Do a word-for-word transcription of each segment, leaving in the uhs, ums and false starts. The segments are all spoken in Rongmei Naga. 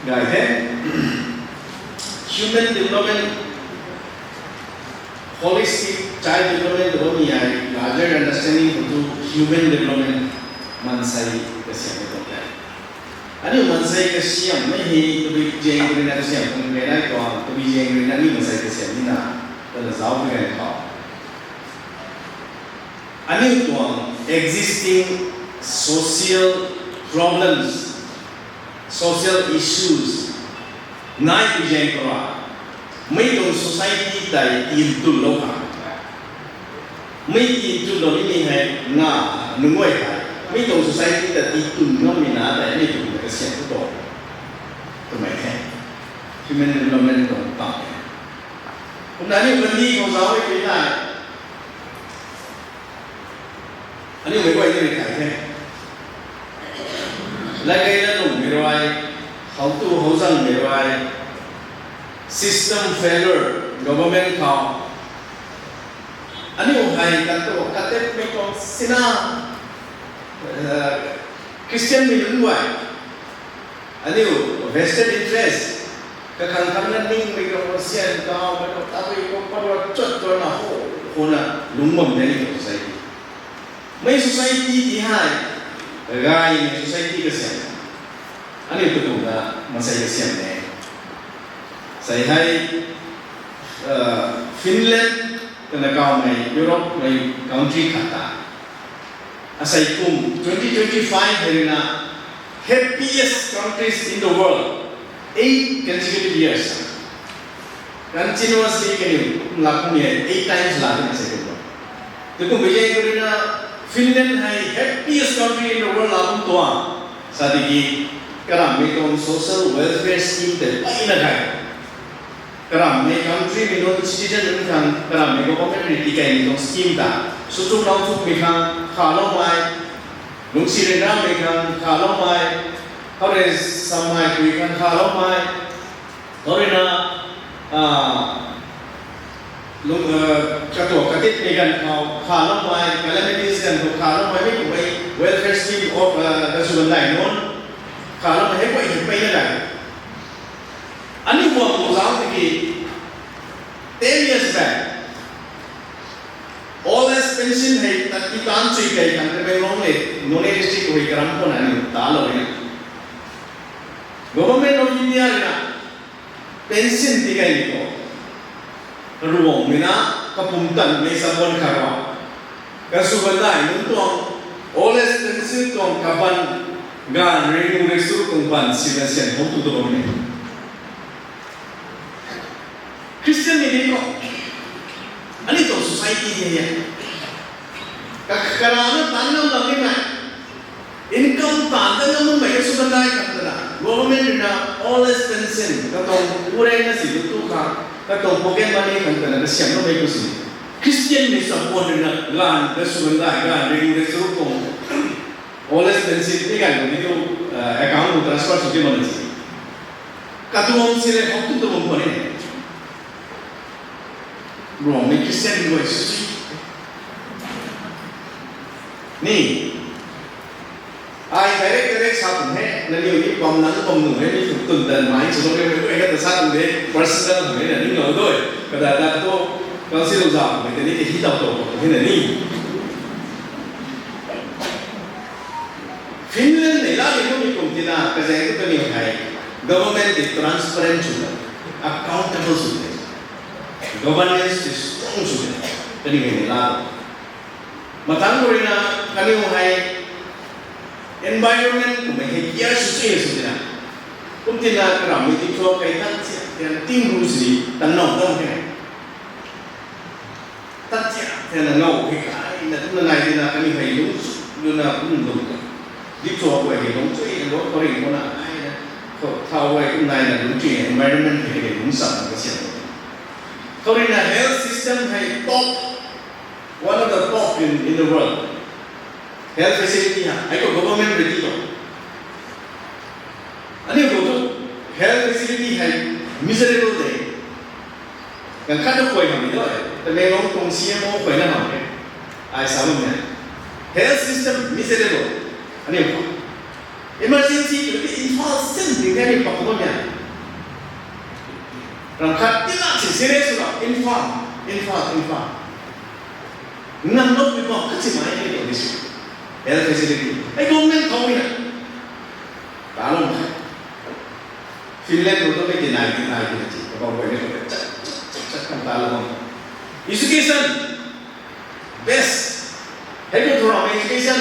Gay the. Human development, holistic child development tw bammei hei larger understanding khou tu human development, maansei kasiamhmei tuang the. Aniu maansei kasiamhmei hei tabui zaeng ruina kasiamh tuang mei nai tuang, tabui zaeng ruina aniu maansei kasiamh nina twna zauc pui ganv khou, aniu tuang existing social problems, social issues nai pui zaeng khou ra, mei tuang society tei tintwnlou khang, mei tintwnlou nimei hei nga nunc guay hei mei tuang society ta tintwn ngammei na tei aniu tuang kasiamh tu tuang twmei the. Human development tuang pang e. Kumna aniu kandih khou zauc e tei, aniu mei guay ni rui thay the. Latgayna lungmei rui, how tu how zangmei rui, system failure, government khou, aniu hei kat tu katetmei tuang sina, Christian mei nunc guay, aniu vested interest, kakhang khang na ningmei tuang sian kawmei tuang tabui khou parua chut tuana ho, hona lungc bam de ni tuang society. Mei society ti hei, gaymei society kasiamh, aniu tu kumna maansei kasiamh e. Sei hei, Finland twna kawmei Europe mei country khat ta, asei kum twenty twenty-five hei ruina happiest countries in the world, eight consecutive years, continuously kaniw laa kummei hei eight times laa twna sei kum. Tei kummei zaeng khou ruina Finland hei happiest country in the world laa kum tuang, sa tiki, karamhmei tuang social welfare scheme tei peyna khe. Karamhmei countrymei nunc, citizen nunc khang karamhmei government rui tikeimei tuang scheme ta, swchunglou thukmei khang khaloumei, lungcsi ryanramei khang khaloumei, khou rui samei pui khang khaloumei, khou ruina, katuak katitmei ganv khou khaloumei, calamities ganv khou khaloumei, mi kummei welfare scheme of, kasw gandai nunc khaloumei hei guay hei peyna khe. Aniu guang khou zauc tiki, ten years back, old age pension hei tat ti taanc chui kei khang Tamenglong le Noney district khou hei karam khou na aniu talou e. Government of India ruina pension ti kaimei khou, Ruangmei na kapumtanmei chabuan khat rui, kasw gandai nunc tuang old age pension tuang kaban, gaanv ringnu rui charuk tuang ban sina sian how tu ta bammei. Christianmei ni khou, aniu tuang society ni e. Ka, karana taanc ngam lam nimei, income taanc ta ngam makmei kasw gandai khang twna government ruina old age pension katuang purena si tu tu khang, katuang pocket money khang twna kasiamhloumei khou si, Christianmei chabuan ruina gaanv kasw gandai, gaanv ringnu rui charuk tuang old age pension ni ganv khou ni tu, account khou transfer sw ti mak na si. Katuang si le how tu ta bam khwan e. Ruangmei Christian guay sw ni, ai direct direct sa tuang he, nangniw ni bam nang bam nuh he, mi tu tun dan mai swlou e, mei guay kata sa tuang de, personal hei na ninglou dui, kadada tu, council zauhmei tei ni kahei taw taw khou hei na ni. Finland nei la ni kummei kum tina kazaeng tu kaniw hei government tei transparent sw de, accountable sw de, governance tei strong sw de, kaniw hei nei la. Mathangc khou ruina kaniw hei environment kummei hei care sw sw sw tina, kum tina karamhmei ti thu kei tan sia tian ting ru sini tan now dam khe. Tat tia thena now hei kaina kumna nai tina kaniw hei lungc luna kum lung, dipchua guay hei lungc chuina lou khou ring khou na aina, thau guay kum naina lungc chuina environment hei hei lungc cham kasiam. Khou ruina health system hei top, one of the top in, in the world. Health facility ha, hei khou government rui ti tuang. Aniu khou tu health facility hei miserable de. Ganv khat na khuay hamh ni tu, Tamenglong tuang C M O khuayna hamh e. Ai sa bam e. Health system miserable. Aniu khou. Emergency tw ti Imphal sin ding khe ni pak bam ya. Ram khat tina si serious na Imphal, Imphal, Imphal. Nang lou pi bam khat si mai ni tw ni si. Health facility. Ai government khou ni na. Ta lou khe. Finland khou tu mei ti nai ti nai ti na ti. Kabang guay ni khou chat chat chat chat kan ta lou bam. Education. Best. Hei tu thura education.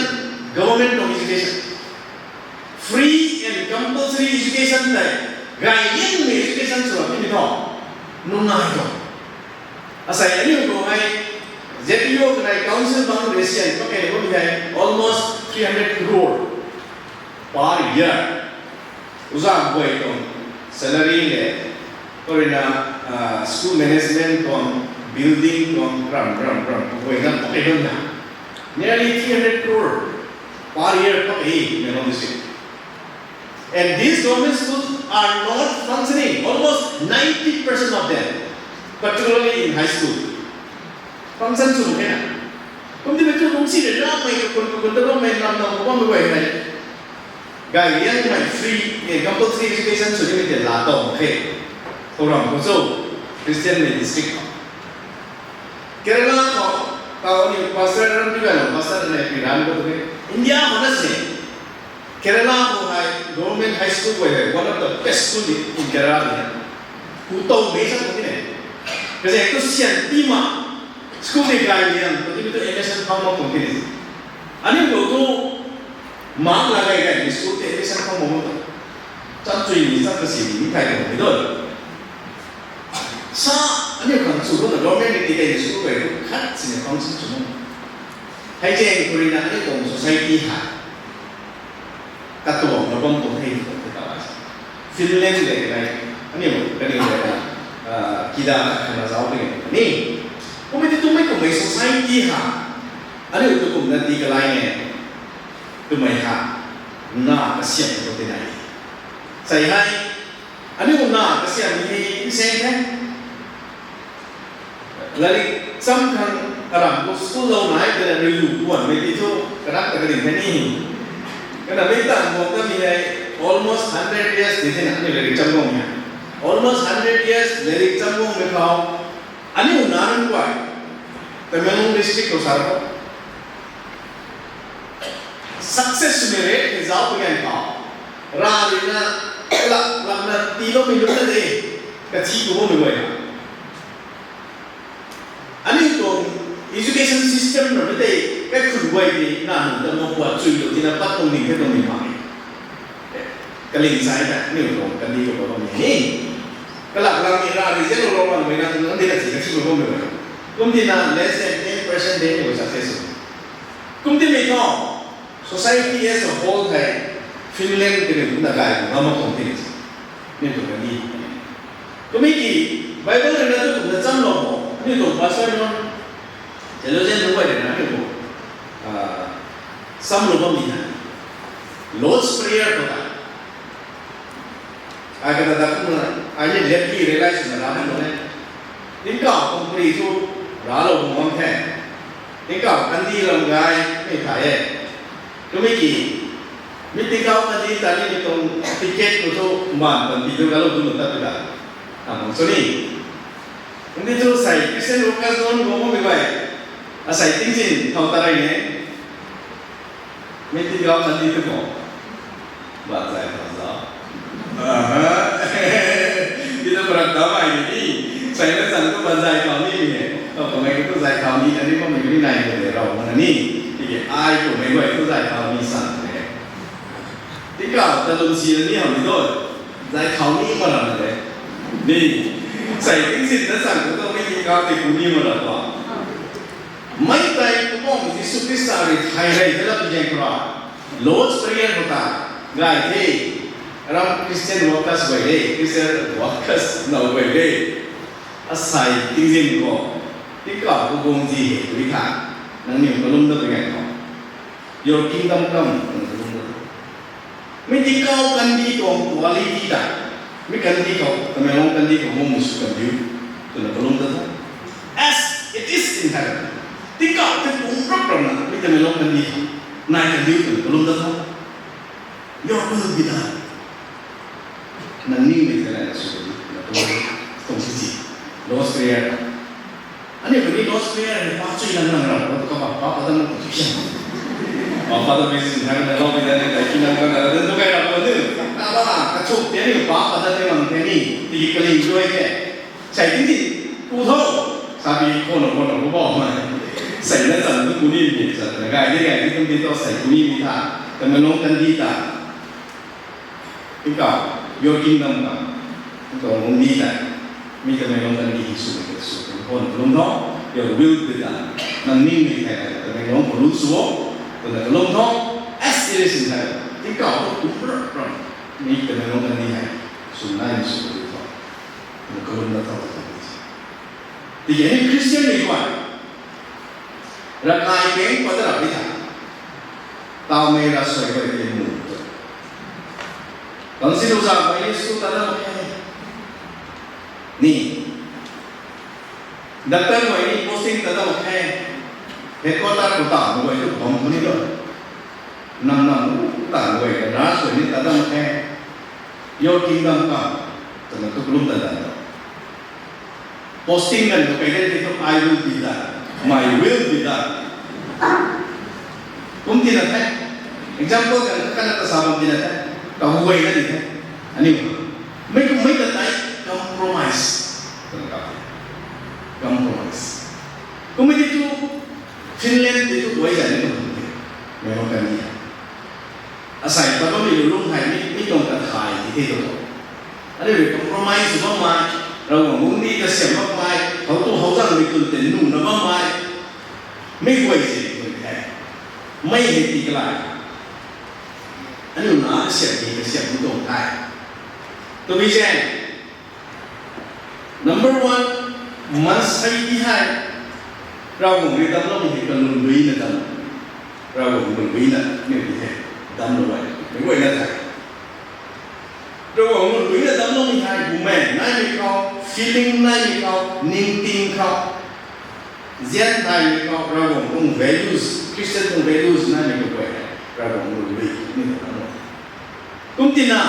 Government tuang education. Free and compulsory education tei. Gay liangmei education sw ram ti ni tho. Nunai tho. Asei aniu khou hei Z P O kanei council bang Russian pakai bam hei almost three hundred crore per year. Uza guay tuang salary le, kau rui na, ah, school management tuang, building tuang, ram, ram, ram, guay na pakai bam na. Nearly three hundred crore per year pakai Tamenglong district. And these government schools are not functioning, almost ninety percent of them, particularly in high school. Function sw mak khe na. Kum ti mei tu kum si rui na mei kakun kakun ta bammei nam nam khou bammei guay hei. Gay liangmei free, eh, compulsory education sw nimei tei laa tow mak khe. Khou ram khou cho, Christian mei district khou. Kerala khou, tau ni pastor ram ti gay lo, pastor nei pi ram khou tu ke. India khou na si. Kerala khou hei government high school guay hei one of the best school in Kerala ni. Hu tow mei sa khou ti ne. Kazaeng tu sian ti ma school ni gay liang, khou ti mei tu admission phang mak khou ti ne. Aniu khou tu mark la gay gay ni school tei admission phang mak khou ta. Cham chui ni cham kasi ni thai khou ti do. Sa, aniu khang sw khou na government ni ti kei ni school guay tu khat si ni function sw mak. Hei zaeng khou rui na aniu tuang society ha. Katuang na bam tuang hei tuang hei ta. Finland le kanei, aniu, kaniw le na, ah, kida khat khana zauc pui ni. Kummei ti tumei kummei society ha. Aniu tu kumna ti kalai ne. Tumei ha. Na kasiam tu ti nai. Sei hei. Aniu na kasiam ni hei, nseng the. Lairik cham khang karam khou school lou nai, kana rui lu kuanmei ti thu, karak ta kading the ni. Kana mei tang guang ta mi hei, almost hundred years ti the na, aniu lairik cham guang hei. Almost hundred years lairik cham guangmei khou, aniu na nunc guay, Tamenglong district khou sa khou. Success swmei rate hei zauc pui ganv khou, rav rui na, kalak lam na tiiloumei lungc na de, kathi khou bammei guay na. Aniu tuang education system na mei tei, kaikhun guay tei, na nunc ta mak khua chuylou tina pat tuang ning khe tuang ni mak e. Kaling sai ta, aniu tuang kandih khou bam ni. Kalak lam ni rav rui zilou lou lam mei na, nang di na si kathi khou bammei guay. Kum ti na less than ten percent de ni success. Kum ti mei thu, society as a whole hei, Finland kaniw kumna gay khou ngam mak tuang ti. Ni tu kani. Kummei ki, Bible rui na tu kumna chamlou mo, ni tuang pastor nunc, theologian nunc guay rui na ni tu, ah, chamlou bam ni na. Lord's Prayer khou ta. Ai kata ta kumna, ai ni let ki realize na ra na mo ne. Tingkauh tuang pari thu raclou bam the. Tingkauh kandih lam gay mei thay e. Kummei ki, mi tingkauh kandih ta ni mi tuang ticket khou thu mbaanv panty tu raclou tu na tat tu da. Tamang sw ni. Kummei thu sei Christian workers nunc guang bammei guay, asei tingzin khou ta rey ne. Mi tingkauh kandih tu khou baanzai khou zauc. Aha. Ti tu parak ta mai ni. Seina chan tu baanzai khou ni mi he. Tau kamei tu zai khou ni, ani bammei ni nai khou de rou na ni. Tiki ai kamei guay tu zai khou ni san de. Tingkauh ta lungsi ni hamh ni tu. Zai khou ni ma ram de. Ni. Sei tingzin na chan tu tu mi tingkauh tei ku ni ma ram tu. Mei tei Mpouh Jisu Khrista rui thay rey ta lap zaeng khou ra, Lord's Prayer khou ta, gay the, aram Christian workers guay le, Christian workers now guay le, asei tingzin khou, tingkauh khou guang zi he tw tha, nangniw kalum dat pui ganv khou, Your kingdom come, nang kalum dat. Mi tingkauh kandih tuang quality ta, mi kandih khou, Tamenglong kandih khou mung sw kandiu, twna kalum dat tho. As it is in heaven. Tingkauh tei pung rap rap na, mi Tamenglong kandih khou nai kandiu twna kalum dat tho. Your will be done. Nang ningmei thei la sw di, na tu, tuang si si. Lord's Prayer. Aniu kani Lord's Prayer ni pa chui lang lang rap, kaba pa pa dan tu si. Pa pa dan mi sin hai na lo bi dan ni, dai ki lang kan dan tu kai rap ko ni. Kaba la, kachuk ti aniu pa pa dan ni mang te ni, tiki kaling joi ke. Sai di ni, ku tho. Sabi khou na khou na khou bam mai. Sai na chan tu ku ni mi, chan na gai di gai di kum di tho sai ku ni mi tha. Tamenglong kandi ta. Tingkauh, your kingdom come. Tingkauh lung ni ta. Mi Tamenglong kandi hi sw ni sw. Khou na lung tho. Your will be done. Nang ningmei thei Tamenglong khou lung sw o. Khou na lung tho. As it is in heaven. Tingkauh tu kum rap rap. Mi Tamenglong kandi hei sw nai sw ni tho. Khou na lung na tho. Tiki ni Christian ni kuan. Ravkai peng pat rap di tha. Tawmei ravsuai guay tei mu tu. Council uza guay ni school ta dam khe. Ni. Doctor guay ni posting ta dam khe. Headquarter khou ta guay tu bam ni lo. Nam nam ta guay ka nurse guay ni ta dam khe. Your kingdom come. Twna tu kalum ta dam. Posting ganv khou kai de tu, I will be done. My will be done. Kum tina the. Example ganv khou kana ta sa bam tina the. Kaguay na di the. Aniu. Mei kum mei ta tai compromise. Compromise. Kum mei di tu Finland di tu guay zan ni kum mei. Mei bam kan di. Asei pat bammei lung hei mi, mi tuang kathai ti the tu. Aniu rui compromise bam mai, Ravguangc guangcdic kasiam bam mai, how tu how zangmei tun tei nuhna bam mai, mei guay si tun the. Mei hei ti kalai. Aniu na kasiam hei kasiam ni tuang the. Twmei zaeng, number one, maansei ti hei Ravguangc rui damcloumei hei kalun luina dam. Ravguangc lun luina, aniu ti hei damclou e. Mei guayna the. Ravguangc lun luina damcloumei hei bumaeng naimei khou, feeling naimei khou, ningting khou, zian naimei khou, Ravguangc tuang values, Christian tuang values naimei khou guay hei Ravguangc lun lui ni ta damclou. Kum tina,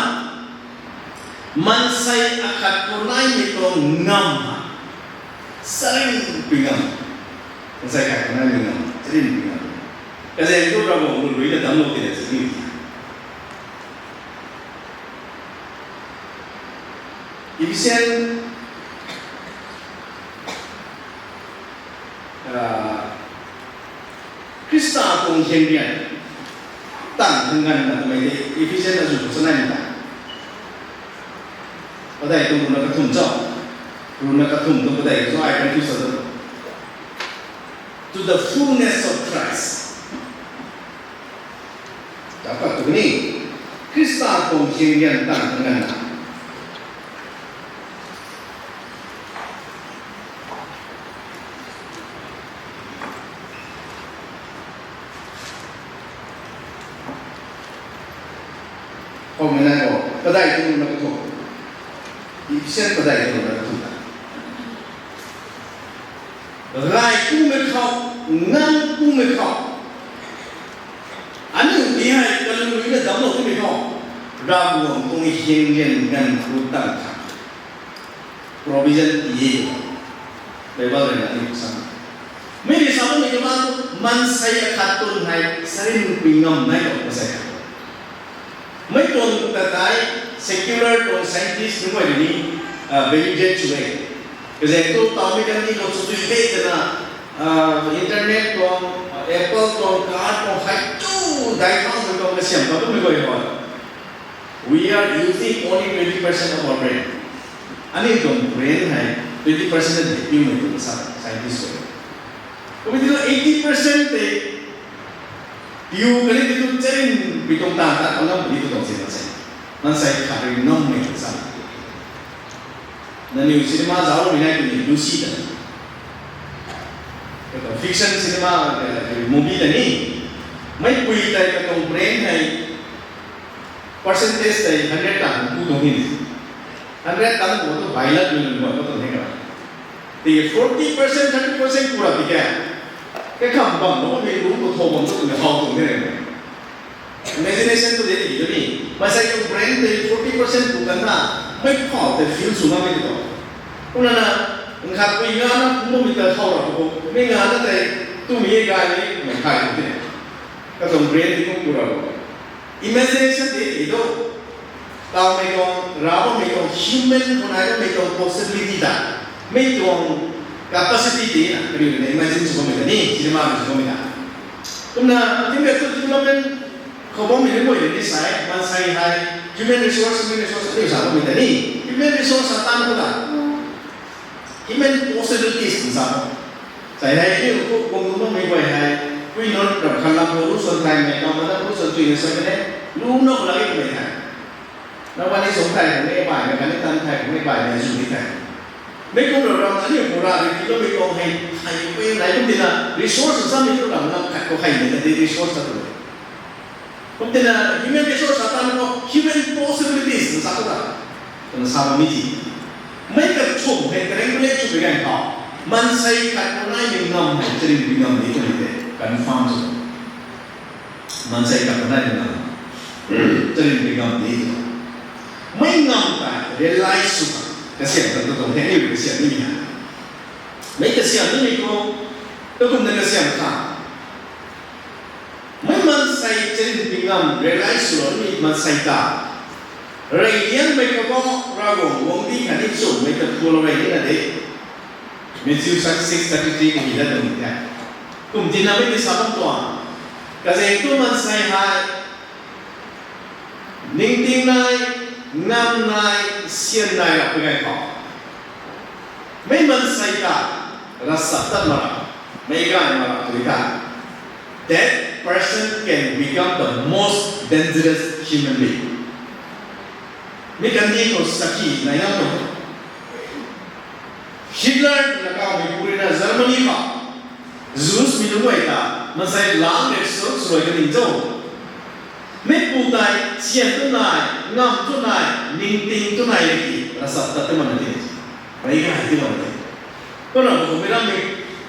maansei akhat khou naimei tuang ngam ha. Sarin pui ngam. Maansei khat khou naimei ngam, sarin pui ngam. Kazaeng tu Ravguangc lun luina damclou tina sa ni. Ephesian, ah, Khrista tuang zianrian tang thang ganv na twmei tei Ephesian azuh khou chanei na ta. Padei tuang runa kathumh cho? Runa kathumh tuang padei khou ai confuse ta. To the fullness of Christ. Dapat tu ni, Khrista tuang zianrian tang thang ganv na. Khou mei na khou, padei tuang runa kathumh. Ephesian padei tuang runa kathumh ta. Rai kumei khou, ngang kumei khou. Aniu ti hei kalun luina damclou kumei khou. Ravguangc tuang zianrian ganv khou tang tha. Provision ti e. Bible rui na ni sa. Mei rui sa bammei kumna, maansei akhat tun hei sarin pui ngam nai tuang maansei khat. Mei tuang ta tei secular tuang scientist nunc guay rui ni, ah, validate sw e. Kazaeng tu tawmei kan ni lo sw tui the twna, ah, internet tuang, ah, Apple tuang, car tuang, hei tu dai thangmei tuang kasiam pat bammei guay hei. We are using only twenty percent of our brain. Aniu tuang brain hei twenty percent tei piumei tuang sa scientist hei. Kumei ti tu eighty percent tei piu kani ti tu charin pui tuang ta ta ngam puni tu tuang si na se. Maansei khat rui ngammei tuang sa. Nangniw cinema zaucmei nai twni Lucy ta. Katuang fiction cinema, eh, movie ta ni. Meipui tei katuang brain hei percentage tei hundred tang ku tuang ni. Hundred tang ku tu violet mei lun bam katuang ni ka. Ti forty percent, thirty percent ku ra ti kya. Kakham bam lou mei lung tu thou bam tu twmei how tuang ni re. Imagination tu de ti tu ni. Maansei tuang brain tei forty percent pu kan na, mei phau tei fill sw na mei tu. Kumna na, nkhat pui nga na, kumna mei ta thau ra pu, mei nga na tei, tu mei e gay ni, mei khai tu ti. Katuang brain ti kum pu ra pu. Imagination de ti tu. Tau mei tuang, ra mei tuang human khou nai mei tuang possibility ta. Mei tuang capacity ti na, kari na imagine sw mei ta ni, cinema sw mei ta. Kumna, tingka tu development khou bammei ni guay ni sai, maansei hei, human resource, human resource, aniu sa bammei ta ni, human resource atan khou ta, human possibilities sa. Sai hei, aniu khou kum kum bammei guay hei, pui nunc ram khan lam khou lu san thai mei, kam na lu san tui na sa kane, lu na khou lagi mei hei. Na wani sung thai khang e bai, na kani tan thai khang e bai, na zu ni thai. Mei kum ram ram aniu khou ra ri ti lo mei tuang hei, hei pe nai kum ti na, resource sa mei tu ram lam khat khou hei ni na di resource sa tu. Kum tina human resource atan khou human possibilities na sa khou ta. Tuna sa mi ti. Mei ka chum hei ka regulate chum hei gan khou. Maansei khat khou nai mei ngam hei, charin mei ngam ni tu ni te. Confirm sw. Maansei khat khou nai mei ngam. Charin mei ngam ni tu. Mei ngam ta realize sw. Kasiam ta tu tuang hei, kasiam ni ha. Mei kasiam ni mei khou. Tu kum na kasiam kha. Mei maansei charin pi ngam realize swlou ni maansei ta. Rey liangmei khou thu Ravguangc guangcdic khatni nchumhmei ta pulou rey ni na de. Matthew six thirty three khou hei na tuang the. Kum tina mei ti sa bam tuang. Kazeng tu maansei hei ningting nai, ngam nai, sian nai rap pi gay khou. Mei maansei ta, ravchaptat mak ra, mei gay mak ra tui ta. That person can become the most dangerous human being. Mi kandih khou sakhi nai na mak. Hitler twna kawmei pu rui na Germany khou Jews mei nunc guay ta, maansei lang rek suk swluai ka ning cho. Mei pu tei, sian tu nai, ngam tu nai, ningting tu nai le ki, ravchaptat tu mak na ti. Mei gay ti mak na ti. Kumna khou mei ram mei,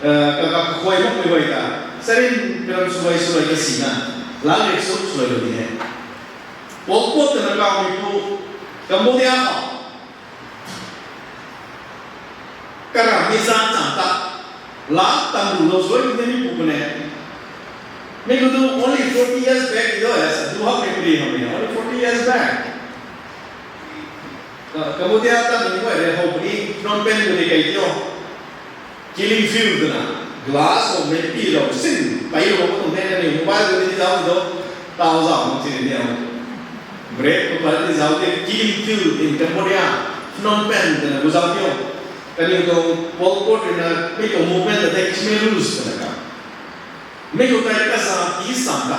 eh, ka, kakhuay makmei guay ta, charin karam swluai swluai ka si na, lang rek suk swluai lou di he. Pol Pot twna kawmei pu, Cambodia khou. Karamei zaat cham ta, lak tamru lou suai ni mi pu kune. Mi khou tu only forty years back ni do, sa du hak ni puri hamei, only forty years back. Ka, Cambodia ta ni guay rui how puni, Phnom Penh khou ni kai tio. Killing field twna, glass khou mei pi lou sin, pai lou khou tum the na ni, mobile khou ni zauc ni do, tau zauc mak si ni o. Break khou pat ni zauc the, killing field in Cambodia, Phnom Penh twna gu zauc tio. Kaniw tuang Pol Pot rui na, mi tuang movement ta the, Khmer Rouge twna ka. Mi khou tei kazat pi sam ta.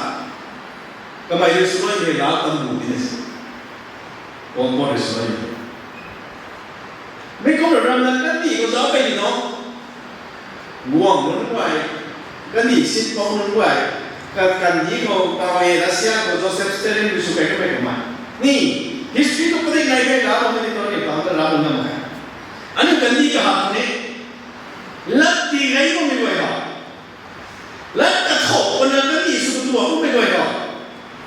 Kamei rui swluai mei lak tamru di na si. Pol Pot rui swluai mei. Mi kum ram na kandih khou zauc pei ni no. Guang nunc guay, kandih sin pou nunc guay, ka, kandih khou, kawei Russia khou Joseph Stalin rui sw kai kamei kamei. Ni, history khou padik nai kai la bam ni tuang ni pang ta la bam na mak. Aniu kandih kahak ni, lat ti gay bammei guay ha. Lat kathau pana kandih sw tua bammei guay ha.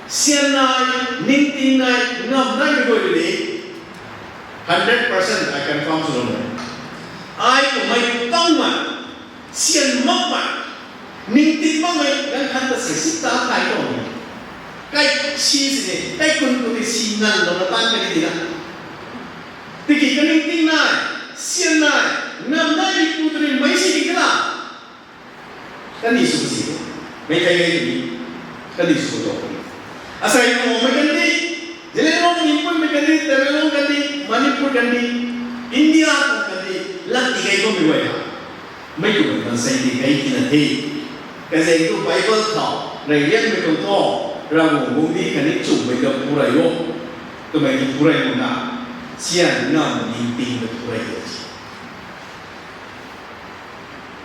Sian nai, ningting nai, ngam naimei guay rui ni. Hundred percent I confirm sw lou. Ai kamei pangmei, sian makmei, ningting makmei, ganv khat ta si si ta thai tuang. Kai si si ni, kai kun kun ni si ngan lou na tan ka ni di na. Tiki kaningting nai, sian nai, ngam naimei pu tu ni mei si di ka na. Kandih sw si, mei thei gay ni, kandih sw tu. Asei Nagaonmei kandih, Zeliangrong, Inpumei kandih, Tamenglong kandih, Manipur kandih, India kandih, lat ti gay bammei guay ha. Mei tu maansei ti gay tina the. Kazeng tu Bible khou, rey liangmei khou thu, Ravguangc guangcdic khatni nchumhmei ta purey o. Twmei tu purey mak na, sian ngam ningting ta purey o.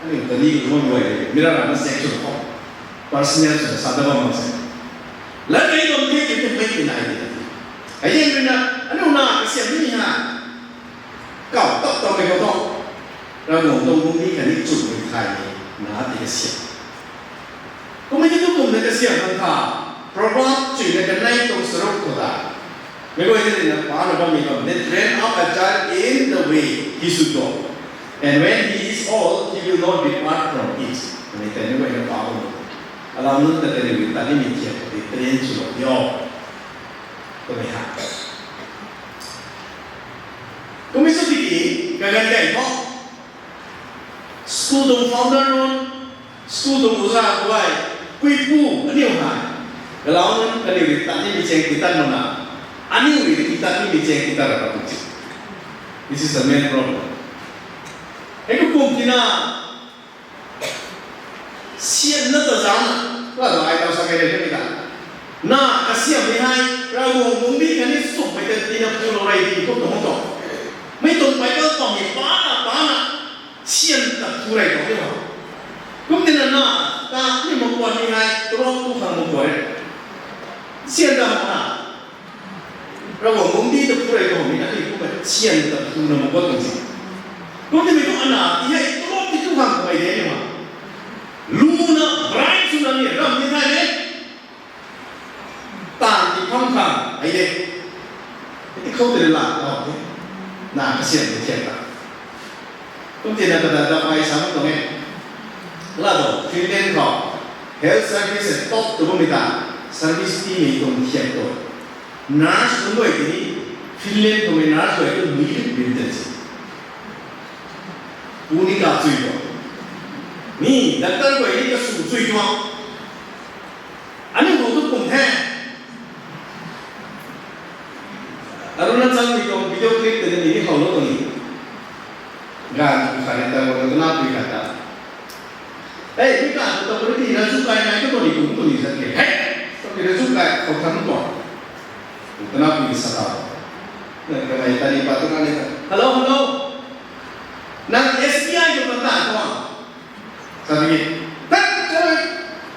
Aniu kandih khou bam guay, mi rana na sek sw khou. Personal swna sa da bam mak se. Lat gay bam the, kei mei ti nai di. Hei di rui na, aniu na kasiam ni ha. Kau tap tap mei khou thu. Ravguangc tuang guangcdic khatni nchumhmei thay ni, na ti kasiam. Kummei ti tu kumna kasiam khang tha. Proverbs chuina kanei tuang charuk khou ta, meic guay ta ruina pana bammei bam, they train up a child in the way he should go, and when he is old, he will not depart from it. Mei tei meic guayna pa bam, alau nunc ta kaniw rui tat nimei thiak khou tei train swlou diu, twmei ha. Kummei sw tiki, kaganv gay thu, school tuang founder nunc, school tuang uza guay, puipu aniu hei, alau nunc kaniw rui tat nimei chaeng titat mana, aniu rui titat nimei chaeng titat ra pu ti. This is the main problem. Hei ku kum tina, sianna ta zana, la ta ai tau sa kei rei kami ta. Na kasiammei hei, Ravguangc guangcdic khatni sumhmei ta tina pulou rei di kum tuang tuang. Mei tuang Bible pammei pana pana, sian ta pu rei tuang ni ma. Kum tina na, ta ni mak guan ni hei, tarok tu khang mak guan e. Sian ta mak na. Ravguangc guangcdic ta pu rei tuang ni na ni kum e, sian ta puna mak guan tuang si. Kum timei tu ana, ti hei tarok ti tu khang kamei de ni ma. Luna, bright swna ni, ram ni thai de. Taanv ti pham khang ai de. Ti khou tei la tau the. Na kasiam tei thiak ta. Kum tina kata ta ai sa tuang e. La do, Finland khou health service top tu bammei ta, service timei tuang thiak tu. Nurse nunc guay tei ni, Finland khou mei nurse guay tu mei rit rim ten si. Pu ni kachui tuang, ni doctor guay ni kasu chui tuang. Aniu khou tu kum the. Arunachal mei tuang video clip tei ni ni howlou tuang ni. Ganv tu khat ni ta, ganv tu na pui khat ta. Ei, mi ganv tu ta puri ti na zu kai nai tu tuang ni kum tu ni zat ke. Hei, tu ki na zu kai khou than tuang. Tu na pui sa ta. Na kamei ta ni pa tu na ni ta, "Hello, hello. Nang S B I tu na ta tuang?" Sa di, "Tat, sorry,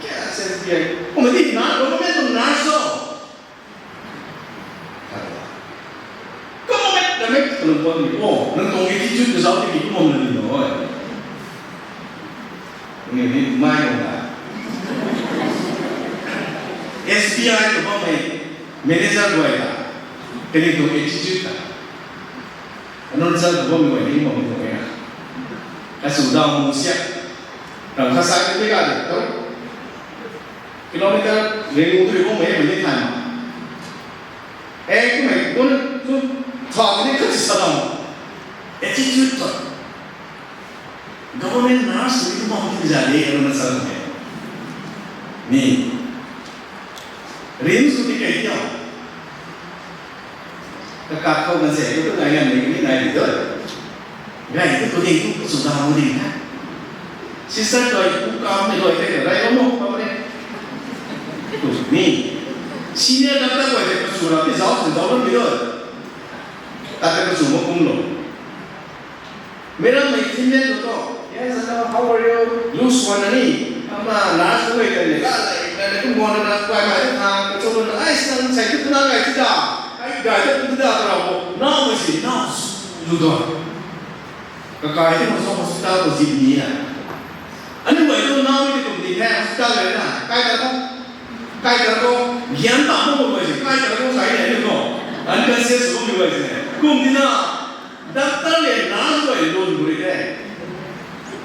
kya S B I? Kumna di na, government tuang nurse o." Government, government tuang bam ni, "Oh, nang tuang attitude ka zauc tiki kumna ni no." Ni ni mai no na. S B I tu bammei manager guay ta, kaniw tuang attitude ta. Anunchal tu bammei guay ni kumna ni no na. Kasu dau mu siak. Ram khat sai tu ka de, tu. Kilometer ring tu ri bammei mei ni thay ma. E, kummei kun tu tha ni khat sa dau. Attitude ta. Government nurse ni tu bam ti za de, Arunachal mei. Ni. RIMS tu ni kai tia. Kakat khou kan se, tu nai ngan ni, ni nai di doi. Ngai tu tu ding tu, tu su dau ding na. Sister doi, tu kam ni doi, te rai lo mo, kam ni. Tu ni. Senior doctor doi, te su ra, ti zauc, ti zauc ni doi. Tate ka su mo kum lo. Meic rammei Finland tu tu, "Yes, hello, how are you?" Lu swan na ni, ama nurse tu mei kan ni, la, la, la, la, kum mo na, na, kuai mai tu tha, ka chou na, "Ai, sinang sai tu na kai ti da, ai, gay tu ti da," ta ra bo, nau mei si, nau su, lu tu. Kakai ti ma so hospital tu zip ni na. Aniu mei tu nau mei ti kum ti the, hospital le na, kai ta ko, kai ta ko, gyan ta mo mo mei si, kai ta ko sai ni aniu ko. Unconscious mo mei si. Kum ti na, Doctor le nurse guay lun bui de.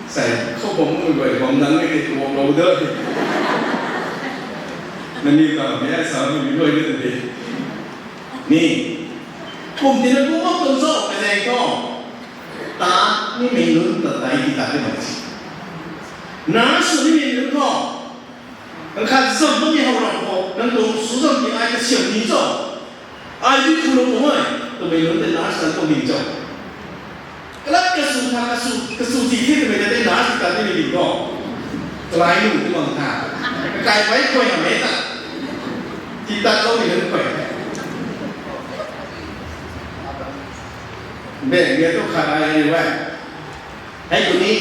Sai, khou bam mui guay bam nang mei ke tuang lou de. Nani ta mei sa mei guay de de. Ni, kum tina kum mak tuang cho, ka zang thu. Ta, ni mei nunc ta tai ti ta de mak si. Nurse ni mei nunc thu. Nang khat zam bammei how ram khou, nang tuang su zam ni ai kasiam ni cho. Ai di khulou tuang e, twmei nunc tei nurse tan tuang ding cho. Kalat kasu tha, kasu, kasu ti the twmei ta tei nurse ta tei ni ding cho. Kalai nu tu bang tha. Kakai pai khuay hamh e ta. Ti tat lou ni nunc khuay. Bek bia tu khat ai ni wai. Hei tu ni,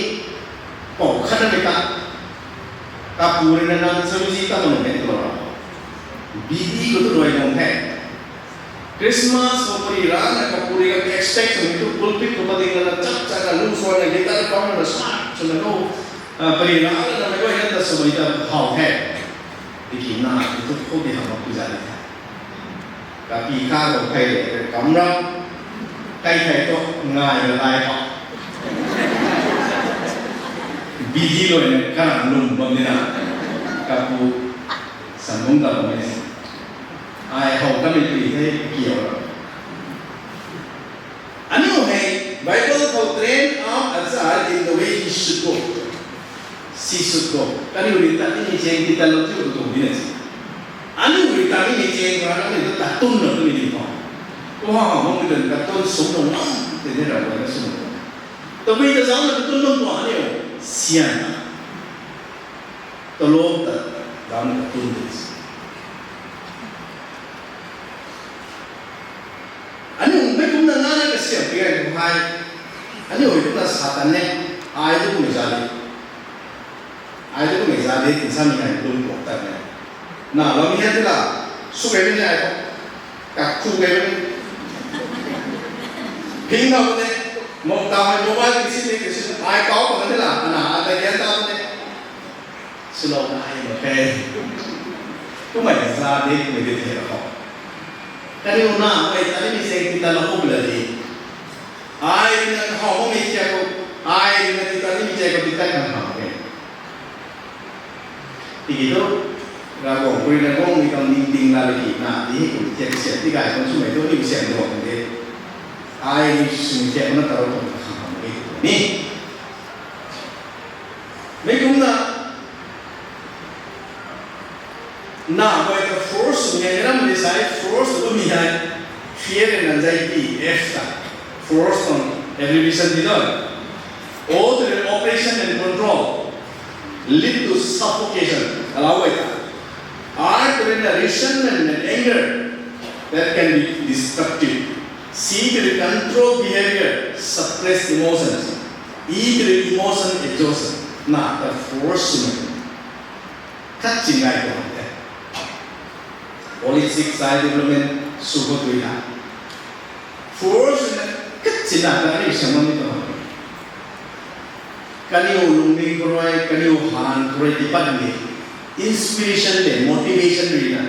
pou khat na mei ta. Kapu rui na nang sami si ta manu hei tu ra. B D khou tu rui nung the. Christmas khou pari rana kapu rui ka expect sami tu pulpit khou pading na chap chap na lu swan na guitar pang na smart swan na no. Ah, pari rana na mei guay na ta sami ta how the. Tiki na, tu tu khou di hamh mak pu za di the. Kapi kha ro kai le, kam ra, kai kai tu ngai na lai pa. Bidi lo ne, ka na lum bam di na. Kapu, san bung ta bam ne. Ai hou ka mi pi the, ki ra. Aniu hei Bible khou train up a child in the way he should go. She should go. Kaniw rui ta ni cheng ti ta lo tu tu ni na chi. Aniu rui ta ni cheng ra na ni ta tun na tu ni pa. Ko ha ha mo mi ta tun sum lo na te ne ra na sum lo. Ta mi ta zau na tun lo pa aniu sian na. Ta lo ta zau na tun ni. Aniu mei kumna nana kasiam pi ai tu hai. Aniu hei kumna Satan ne. Ai tu kumna za de. Ai tu kumna za de, tin sa mi hai kum kok tat ne. Na lam hian ti la. Su kai ni ai ko. Kak khu kai ni. Ping na ne. Mok ta hai mobile kisi ni kisi ai kau pa ni la. Ana ai ta kian ta ne. Swlou na ai mak khe. Kumei za de, kumei de the ho. Kaniw na, mei ta ni mi seng ti ta la hu la di. Ai na ho mo mi sia ko, ai na ti ta ni mi sia ko ti ta kan ha ke. Tiki tu, Ravguangc pui na gong mi kam ning ting la le ki na, ti hi kum tia sia ti gai kan swmei tu ni sia do kan de. Ai ni swmei tia ko na ta ro kan ha ke ni. Mei kumna, na guay ta force sw nge ram ni sai, force sw mi hai, fear and anxiety, F ta, force tuang abbreviation di doi. O ta oppression and control, lead to suffocation, allow guay ta. R ta resentment and anger, that can be destructive. C ta control behavior, suppress emotions. E ta emotion exhaustion, na ta force sw nge. Khat chin ngai tuang the. Holistic child development sw khou tui ha. Force na khat chin na ta ni siam ni tuang. Kaniw lungning khou rui, kaniw han khou rui ti pat ni. Inspiration le, motivation rui na.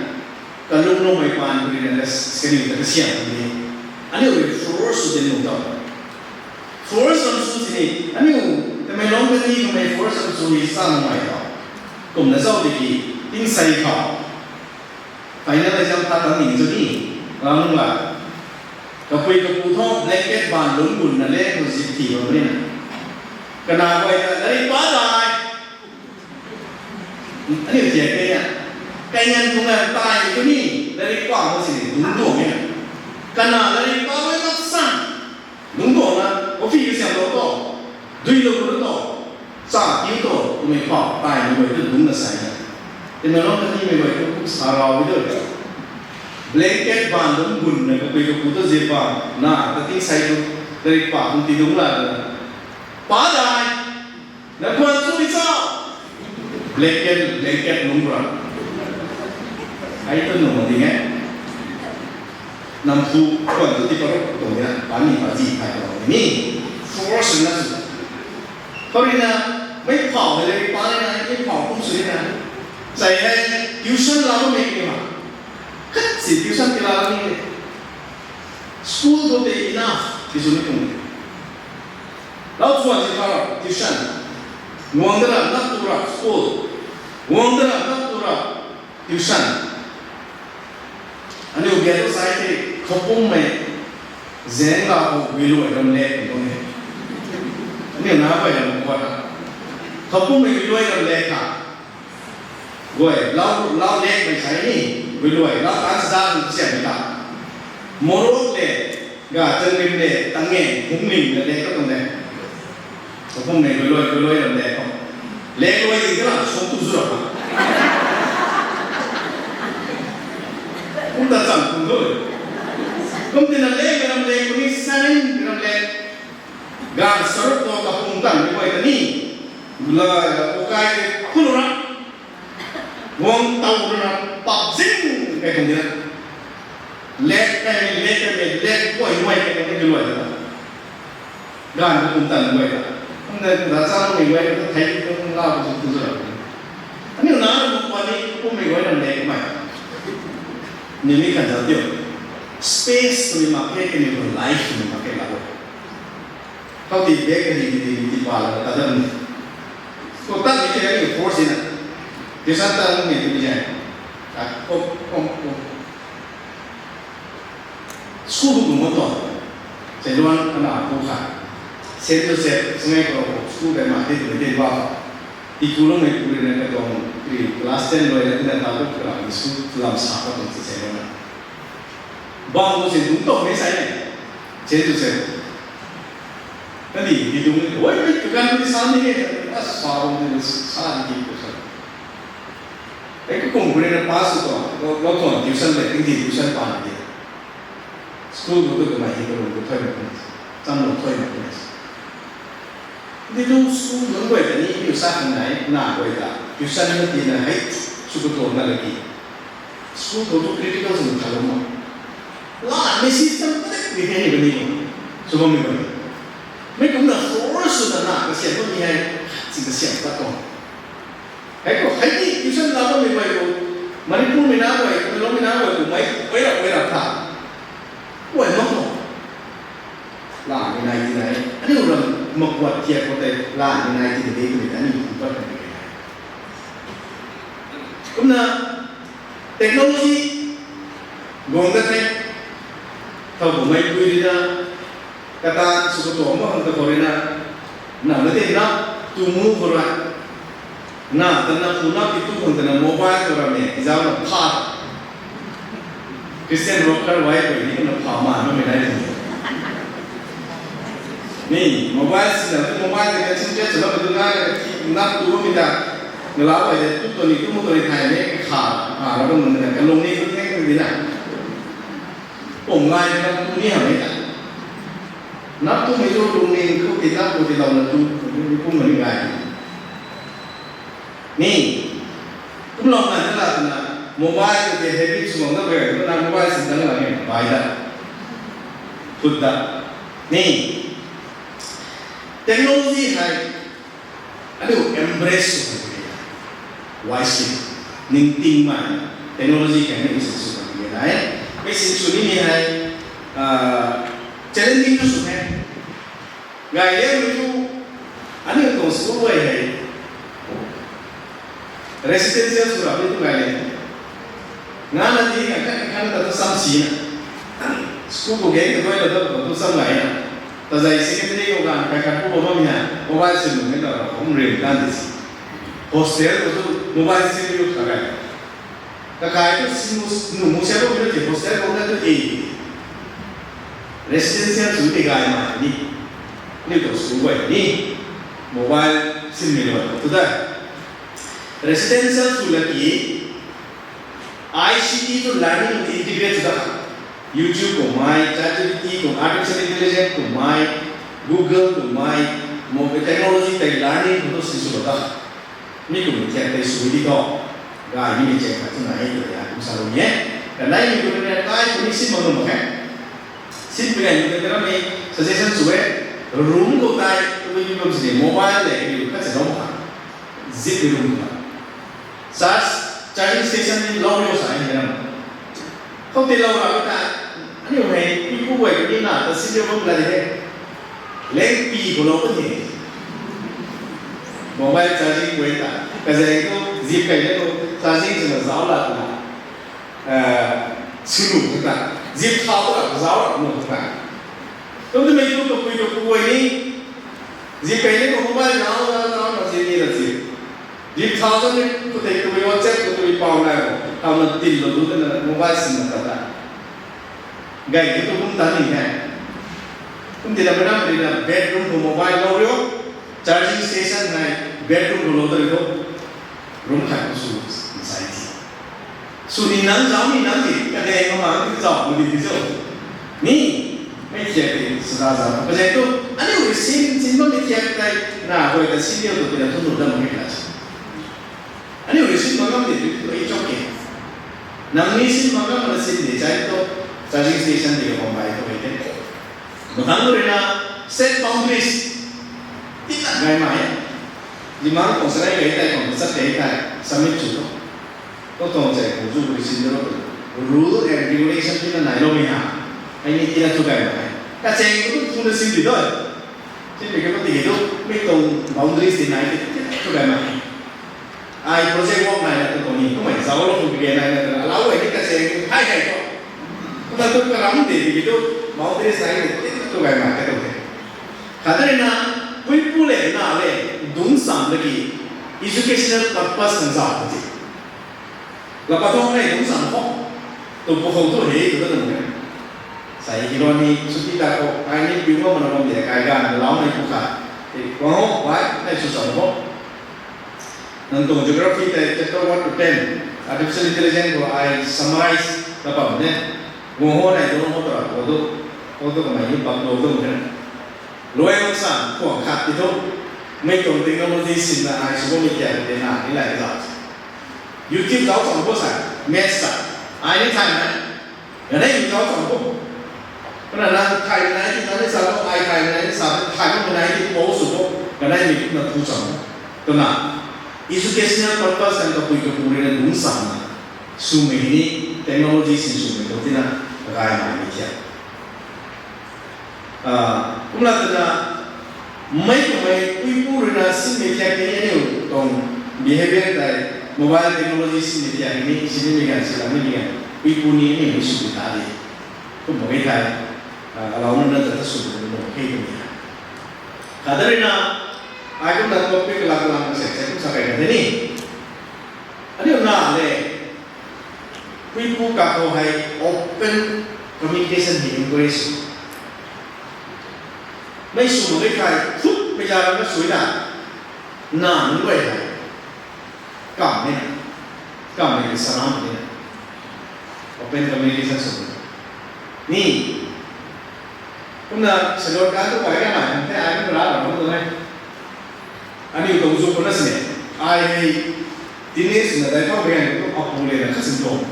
Kalung lou mei pan rui na, ka, kaniw ta kasiam ni. Aniu rui force sw din lung tau. Force ram sw sini, aniu, tamei long kani kamei force ram sw ni sa nung mai tau. Kumna zau tiki, ting sai khou. Final exam khat tang ning chu ni, ram nunc ga. Kapui kapu thu, blanket ban lungc gun na le, ko zip thi bam ni na. Kana guay ta, lairik pa dai. Aniu thiak ke ya. Kai ngan kung ngan tai ni tu ni, lairik pa mo sini, dungc duang ya. Kana lairik pa mo mak sang. Dungc duang na, coffee ka siam lou to. Dui lou lou to. Cha piu to, twmei pau, tai ni guay tu dungc na sai na. Tina lou na ni mei guay tu sa rau di do. Blanket ban dungc gun na kapui kapu tu zip bam, na, ta ting sai tu, lairik pa kum ti dungc la na. Pa dai, na kwan chu ni cha. Blanket, blanket lungc ra. Ai tu nung ding e. Nam pu kwan tu ti paruk tuang na, pa ni pa zi pa tuang ni. Force na su. Khou rui na, mei pau hei le pa ni na, mei pau kum sw ni na. Sai hei, tuition la mei ni ma. Khat si tuition ti la ni. School tu te enough, ti sw ni kum. Lau chuan si kha ra, tuition. Guang da ra, nak tu ra, school. Guang da ra, nak tu ra, tuition. Aniu biak tu sai the, khou pum mei, zeng la khou gui luai ram le, kum tuang e. Aniu na pai ram kuat ra. Khou pum mei gui luai ram le kha. Guay, lau, lau lek mei sai ni, gui luai, lau tan sa da tu siam ni ta. Morok le, ga chang rim le, tang nge, hung lim le, lek ka tuang le. Khou pum mei gui luai, gui luai ram le ko. Lek luai di ka la, sung tu zu ra. Kum ta chang kum tu. Kum tina lek ram le, kum ni sanin ram le. Gan saruk ko kapum tang ni guay ta ni. La, ko kai ke khun ra. Guang tau rui na pap zing kai tuang di na. Lek kai mei, lek kai mei, lek guay guay kai tuang di luai ta. Ganv ka kum tan guay ta. Kum na, na chang mei guay ta thei tuang la bu tu tu ra. Aniu na, Ni kummei guay na nek mei. Ni mi kan zat diu. Space ni mak khe, kaniw tuang life ni mak khe la. How the back ni ni ni pa la ta dam ni. Ko ta ni ni force na. Tuition ta ni ni ni. Ah, kom kom kom. School bu ma to. Seluan ana pu kha. Saint Joseph Sangai Khou school kai ma the tu de ba. Ti ku lou mei pu rui na ka tuang class ten loi na tina ta tu kra school lam sa ka tuang si se na. Bang tu se dung to mei sai ne. Saint Joseph. Kani ti dung ni, oi, mei tu kan ni sa ni ne. A sa bang ni sa ni ti ku sa. Ei, ka kum khou rui na pass sw tuang, lou, lou tuang tuition le, tingdi tuition pan di. School khou tu kamei hei kalung tu thuy mak ni, cham lung thuy mak ni. Di tu school nunc guay ta ni, tuition nai, na guay ta, tuition na tina hei, sw katuang na laki. School khou tu critical sw tha lou ma. La, mei system ta ni hei ni bam ni. Sw bam ni bam ni. Mei kumna force swna na, kasiam bam ni hei, si kasiam ta tuang. Hei khou, hei ni, tuition la bammei guay khou, Manipur mei na guay, Tamenglong mei na guay khou, mei, mei rap, mei rap tha. Guay mak khou. La, mei nai ti nai. Aniu ram mak guat thiak khou tei, la, mei nai ti nai, mei ta ni, kum pat kan ni nai. Kumna, technology, guang dat the. Thau khou mei pui rui na, kata sw katuang ma hang ta khou rui na, na mate na, tu mu khou rui. Na, tana pu na pi tu khang tana mobile khou ram e, zau na pha. Christian worker wai khou ni na pha ma, na mei nai ni. Ni, mobile si na, mobile tana chin chat sw na, tu na, na tu mi ta. Ngalau ai de, tu tu ni, tu mu tu ni thai ni, kha, kha la bam na, kalung ni, tu ni, tu ni na. Pum lai na, tu ni ha mei ta. Nap tu mei tu, lungning khou ti nap khou ti lou na tu, tu ni kum mani gay. Ni, kum lou na, na la, na, mobile khou ti habit sw lou na, bai, na mobile si dang la ni, bai da. Put da. Ni, technology hei, aniu embrace sw kan ni. Wisely. Ningting mai. Technology kan ni, machine sw kan ni. Machine sw ni ni hei, ah, challenging tu sw hei. Gay liangmei tu, aniu tuang school guay hei. Residential sw rap ni tu gay liang. Nga na di, nga kan, kan ta tu sam si na. School khou gay ka guay la ta tu sam gay na. Tazei secondary khou kan, kai khat pu bam na. Mobile sim nunc ta home rim kan di si. Hostel khou tu mobile sim yu ta gay. Kakai tu sim nu, nu mu sia lo mi na ti hostel khou na tu e. Residential sw ti gay ma ni. Ni tu sw guay ni. Mobile sim ni lo tu da. Residential sw la ki I C T tu learning integrate sw da. YouTube khou mai, ChatGPT khou, artificial intelligence khou mai, Google khou mai, mobile technology tei learning khou tu si sw da. Mi kum thiak tei sw di tho. Gay ni mi check khat tu nai tu ya kum sa lo ni e. Kanei mi kum ni kai kum ni sim mak lo mak khe. Sim pi gay ni kum ni suggestion sw e. Room khou tai tu mi kum si mobile le ni khat se lo mak kha. Zip ni room khou. Charge, charging station ni lou ni sa ni na. Khou ti lou ra ta. Aniu hei, pi pu guay ni na, ta si ni bam la di he. Leng pi khou lou ni. Mobile charging guay ta. Kazei tu, zip kai le tu, charging sw na zau la tu na. Eh, sw nu tu ta. Zip thau tu la, zau la nu tu ta. Kum tu mei tu, tu pui tu pu guay ni. Zip kai le tu mobile zau, zau, zau, zau, zip ni la zip. Zip thau zan ni, khou tei tu WhatsApp, khou tu pau nai, thau na tin lou tu na mobile sim na ta ta. Gay ki tu kum ta ni he. Kum ti la mei na, mei na bedroom khou mobile lou rio, charging station hei bedroom khou lou ta rio, room khat khou sw sai ti. Sw ni nang zau ni nang ti, kadeng ma ma ni zau, ma di di zau. Ni, mei thiak ti, sw za za. Kazei tu, aniu rui sin, sin bam mei thiak tei, na, hoi ta sin liu tu, pi na tu nu dam mei kha. Aniu rui sin mak ngam di tu, tu ei chok ke. Nang ni sin mak ngam na sin di, chai tu, charging station di ka pam bai tu ei te. Mathang rui na, set boundaries. Ti na gay mai. Di mang kong sarai gay tai, kong sat gay tai, submit chu tu. Tuang chei khou zu kuri sin daro tu. Rule and regulation tina nai lou mi ha. Ai ni tina tu kai mai. Kacheng tu tu na sin di doi. Sin di ka ti tu. Mi tuang boundaries ti nai ti tu kai mai. Ai project work nai na tu tuang ni. Kumai zauc lou tu bige nai na tu. Alau ai ni kacheng tu hai hai tu. Kumna tu karam de di tu. Boundaries nai ti tu kai mai ka tu. Khatni na, puipu le na le, dungc sam laki, educational purpose kan zauc ti. Lapa thong nei dungc sam khou, tu pu khou tu hei tu ta nung e. Sai hi rui ni, suti ta khou, ai ni piu ngam mana bam de, kai gan, lau nei pu kha. Ti, guang ho, bai, nei sw sam khou. Nang tuang geography tei chapter one to ten, artificial intelligence khou ai summarize na bam de. Guang ho nei dungc ho ta ra, khou tu, khou tu kamei ni bam lo tu nung e. Luai mak san, khuang khat ti thu, mei tuang technology sinna ai sw bammei tian tei na, ni lai zauc. YouTube zauc chang bo sa, maths sa, ai ni thay na, kanei mi zauc chang bo. Kana nang thay nai ti nang ni sa bo, ai thay nai ni sa, thay bo nai ti bo sw bo, kanei mi na thu chang bo. Twna, educational purpose kan kapui kapu rui na dungc sam na, swmei ni, technology sin swmei tu tina, rai nai ni tian. Kumna twna, mei kummei puipu rui na sinmei thiak ni aniu tuang behavior tei, mobile technology sinmei thiak ni, sinmei gan, silam ni gan, puipu ni aniu ni sw ta di. Kum mak ge thei, alau nunc na ta ta sw tu nuh khe tu ni. Khatni na, ai kumna topic lak lang se, se kum sa kai na the ni. Aniu na le, puipu kakhou hei open communication hei encourage. Mei sw mak ge thei, thut mei za ram na sw na, na nunc guay hei. Kam ni, kam ni salam ni. Open communication sw ni. Kumna salon ka tu kai ka nai, the ai ni ra ra tu nai. Aniu tuang zu khou na sini, ai hei, teenage na dai thau bang tu apu le na kha sin tuang.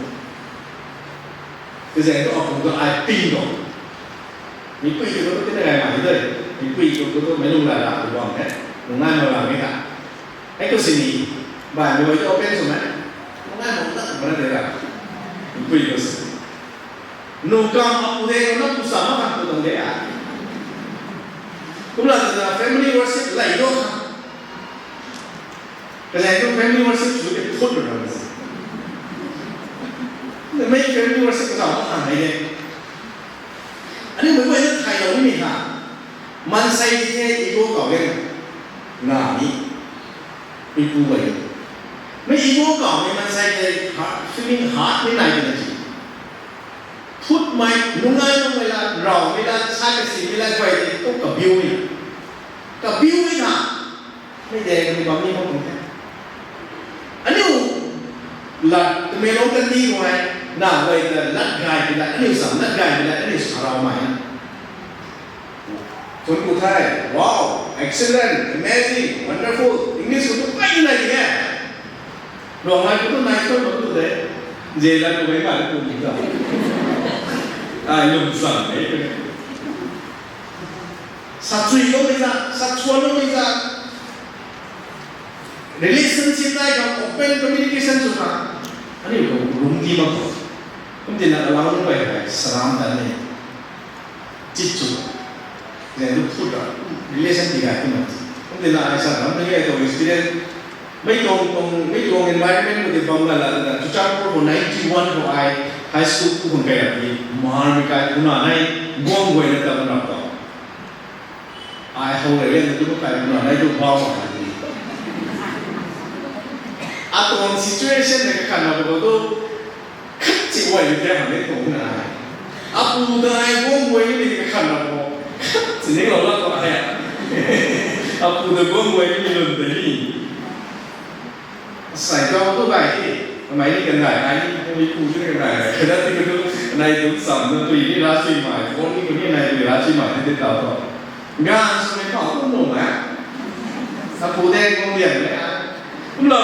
Kazang tu apu tu ai ping tuang. Mipui tu tu tina gai mai dei. Mipui tu tu tu mei lung la la tu bam the. Nung nai ma la mei ta. Hei tu sini, bai mei tu open sw na. Nung nai ma na ma na de la. Mipui tu sini. Nu kam apu de na pu sa ma kan tu tuang de a. Kumna twna family worship lai do kha. Kazang tu family worship sw de phut rui na. Mei family worship ka zauc ma kan de. Aniu mei guay na thay lou nimei ha. Maansei ti the ego kau de. Na ni. Mei pu guay. Mei ego kau mei maansei tei feeling hurt ni nai de na ti. Phutmei, nungai nunmei la, raumei la, sa kasimei la guay tei tu kabiumei. Kabiumei tha. Mei de kamei bam ni mak tuang the. Aniu lat twmei lou kandih khou hei, na guay ta lat gay pi la, aniu sam lat gay pi la, aniu sa raumei na. Chun ku thei, wow, excellent, amazing, wonderful, English khou tu kai nai di e. Ruang nai khou tu nai khou tu de. Zela khou mei ma khou ni ta. Ai lum sam de. Sa chui loumei za, sa chuan loumei za. Relationship nai khang open communication sw khang. Aniu khou lungc di mak khou. Kum tina alau nunc guay hei salam tan ni. Chit sw. Zan tu thut ra. Relation ti gay ti mak. Kum tina ai sa ram ni ai tuang experience. Mei tuang tuang, mei tuang environment khou ti bam la la ta. Churachandpur khou ninety one khou ai high school khou khun kai ra ni. Mar mei kai kuna nai guang guay na ta na ta. Ai how rei liang tu kai na nai tu bau ma ni. Atuang situation na kakhan na khou tu, khat si guay ni tia hamh ni tuang na. Apu ta ai guang guay ni kakhan na khou, khat si ni lou la tuang ai. Apu ta guang guay ni lun tei ni. Sai tuang tu gay ti, kamei ni kan gay, ai ni, mi pu ni kan gay, kada ti ka tu, nai tu sam na tu ni ra sui mai, phone ni ku ni nai tu ra sui mai, ti tau tu. Gan sw ni khou tu nung e. Sa pu de kong liang e. Kum la,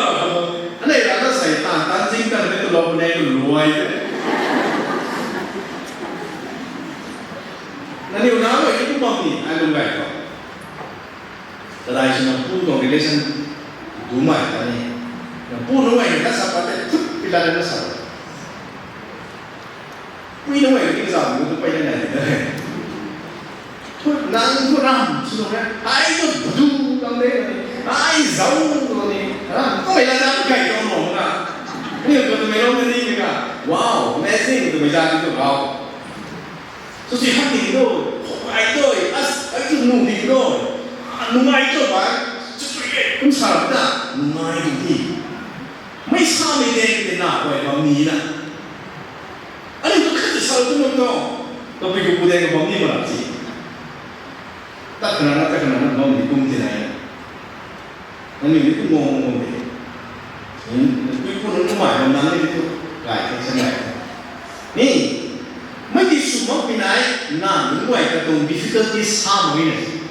anei ra na sai tan, tan zing tan ni tu lou ne tu luai de. Naniw na lo ni tu bam ni, ai lung gay tu. Kadai swna pu tuang relation dumei ta ni. Na pu nunc ai na sa pat tei phut Lalana sa. Pui nunc mei ni zam nu tu pei na nai de. Nang tu ram sw nung e. Ai tu badu lam de. Ai zau tu ni. Ha, tu mei la na kai tu mo na. Ni ko tu mei lo ni ni ka. Wow, amazing tu mei la ni tu wow. Sw si hak ni tu. Ai tu, as, ai tu nu ni tu. Nungai tu ba. Sw sw ye. Kum sa na. Nungai tu ni. Mei sa mei de ni na koi bam ni na. Ani tu khat sa tu nung tu. Tabui ku pu de bam ni ma la si. Tak khana na, tak khana na bam ni kum ti nai. Nangniw ni tu mong mong de. Pui pu nunc kumai bam nang ni tu. Gay the, sa gay the. Ni, mei ti sw mak pi nai, na nunc guay katuang difficulty sa mak ni.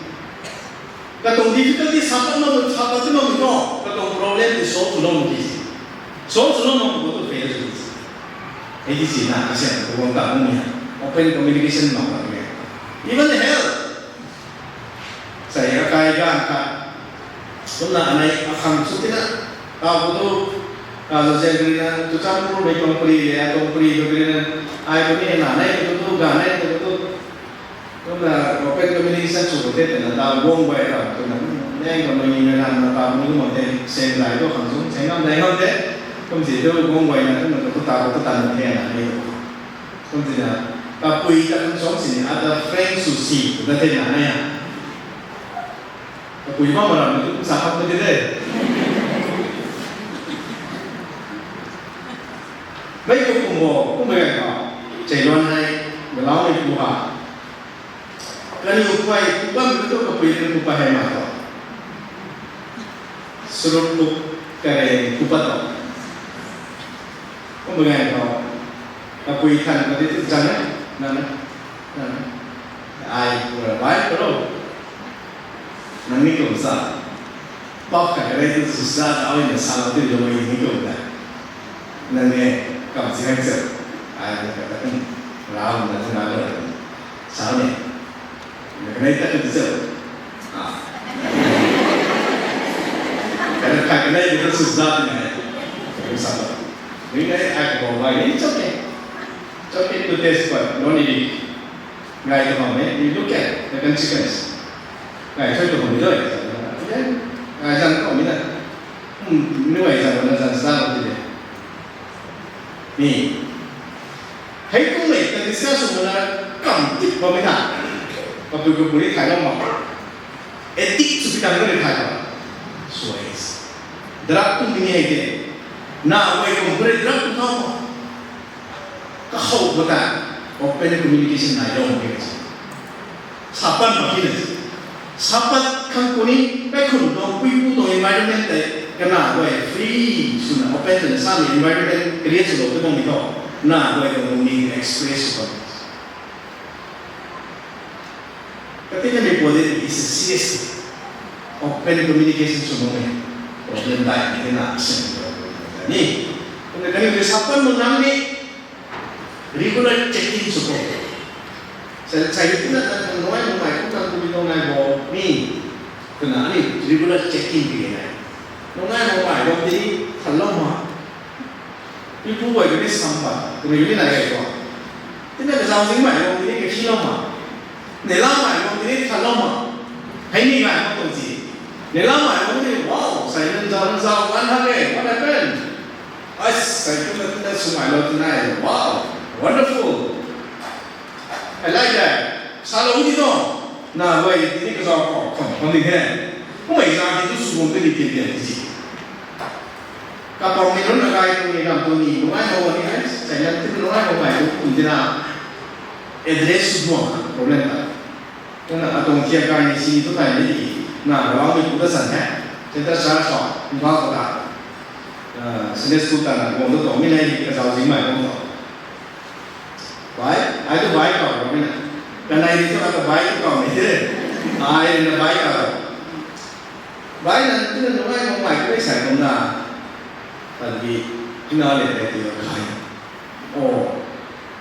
Katuang difficulty sa pat mak, sa pat ti mak ni tu. Katuang problem ti solve sw lou mak ti. Solve sw lou mak tu fail sw ti. Hei ti si na, kasian tu guang ta mak ni. Open communication mak mak ni. Even health. Sai akai ganv khat. Kumna anei akhang sw tina. Tau ku tu, ka zo zen kri na, tu cham ku mei tuang pri le, tuang pri tu kri na. Ai ku ni na nei ku tu, ga nei ku tu. Kumna open communication sw ku te, tena tau guang guay ta, kumna, neng ka mei ni na na, na tau ku ni mo te, sen zai tu khang sw, sen ngam dai ngam te. Kum si tu guang guay na, kumna tu tau ku tu tan na te na nei tu. Kum tina, kapui ta kan song sini, ata friend sw si, na te na na ya. Kapui ma maram na tu sa khat na te de. Mei ko kum bo, kum mei ka. Chei luan hai, galau mei pu ha. Kaniw kuay kupat mi tu kapui kan kupat hei ma tu. Surut kup kare kupat tu. Kum bagan khou, kapui than kadi tu zang e, nang e, nang e. Ai, pura bai karo. Nang ni kum sa. Pap khat kare tu sisa ta, ai na sa tu lo ni kum ta. Nang e, kam si hang se. Ai, na ka ta kum. Rau na tu na lo. Sa ni. Kanei ta kan sa. Ah. Kanei ta kanei ta sisa ni. Kan sa. Ni nai ai ko bai ni, it's okay. It's okay to test, but no need. Ngai ta bam e, we look at the consequence. Ngai choi ta bam e doi. Ngai zan ko mi na. Hmm, ni ngai zan na zan sa ko ti de. Ni. Hei kum mei ta discuss sw na kam tip bam e na. Kapui kapui ni thay lou ma. Addict sw pi tang ni thay lou. Suai. Drug kum ni hei de. Na wei kum kare drug kum thau ma. Kahow khou ta open communication nai lou mak e. Sa pat mak khe na. Sa pat khang ku ni, kai khun tuang pui pu tuang environment tei, kana guay free swna open swna sa ni environment create sw lou te bam ni tho. Na guay tuang lungning express sw bam. Katina ni pu de is a serious open communication sw bam ni. Problem dai ni na action ni. Kumna kani ni sa pat mak nang ni, regular check-in sw khou. Sai, sai tina na nungai nungai kum nang kum nungai bo ni. Twna ani regular check-in pi nai. Nungai nungai bam tini than lou ma. Pi pu guay kani sam ba, kani kani nai gay bo. Tina kazau zing mai bam tini kathi lou ma. Neihla mai bam tini than lou ma. Hei ni ngai ma tuang si. Neihla mai bam tini, wow, sai nang zau nang zau kan ha ke, what happened? Ai, sai tina tina sw mai lou tina, wow, wonderful. I like that. Sa lou di to. Na guay tini kazau khou kham kham di the. Kumei zan di tu sw bam tini tian tian di si. Kapang ni run na kai tu ni ram tu ni, nungai mo ni hai, sai nang tu nungai mo mai tu kum tina. Address sw bam problem ta. Kumna atuang thiak kai ni si tu kai ni di, na galau ni pu ta san he. Center Church hou, Imphal khou ta. Ah, Sunday school ta na guang tu tuang mi nai di kazau zing mai guang tu. Bai, ai tu bai kau ram mi na. Kanei ni tu ata bai tu kau ni de. Ai na bai kau. Bai na tu na nungai mo mai tu sai kum na. Tan di, ina le le ti kai. Oh.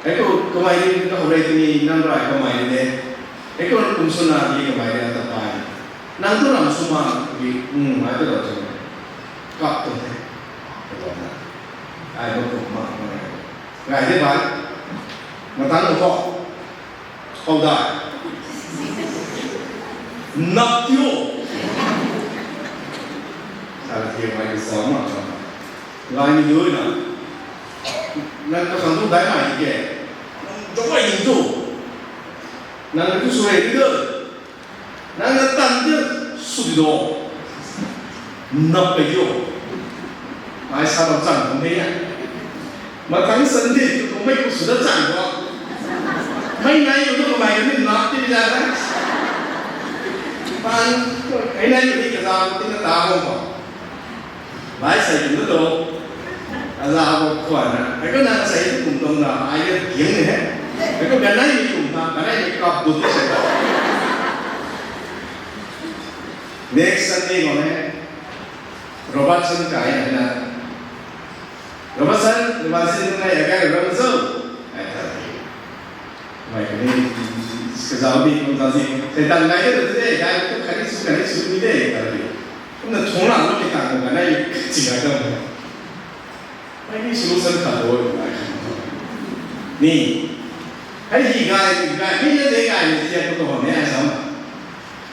Hei khou kamei ni, ka hou rei tini, nang rai kamei ni de. Hei khou kum sw na di kamei ni ata pai. Nang tu ram sw ma di, hmm, ai tu ram sw ma. Kap tu the. Kap tu the. Ai bo kum ma. Ngai de bai. Matang ko. How da. Nap tiu. Sa ti mai sa ma. Ngai ni dui na. Nang ka sang tu dai mai ke. Nang tu mai ni tu. Nang tu sui ni tu. Nang na tan tu sui do. Nap pe tiu. Ai sa dau chang kum hei a. Matang Sunday tu kum mei ku sui da chang do. Mei nai tu tu mei ni nap ti ja na. Pan, ai nai tu ni ka za ti na ta ho ko. Lai sei kum tu. Aza bo khwan na. Ai ko na sei tu kum tong na. Ai ka tiang ni he. Ai ko ganai ni kum ta. Ganai ni kap bu ti sei. Next Sunday ko ne. Robertson kai na. Robertson, Robertson nai akai Robertson. Ai ta. Mai kani, kazau di, kung tau di. Seitan ngai de tu de, ngai tu kani su, kani su ni de, kani. Kumna thungna lo ni ta, kung kanai, si ngai dam. Mai ni solution khat lo, ngai. Ni, hei hi ngai, ngai, ni na de ngai, ni tia ko ko ne, ai sam.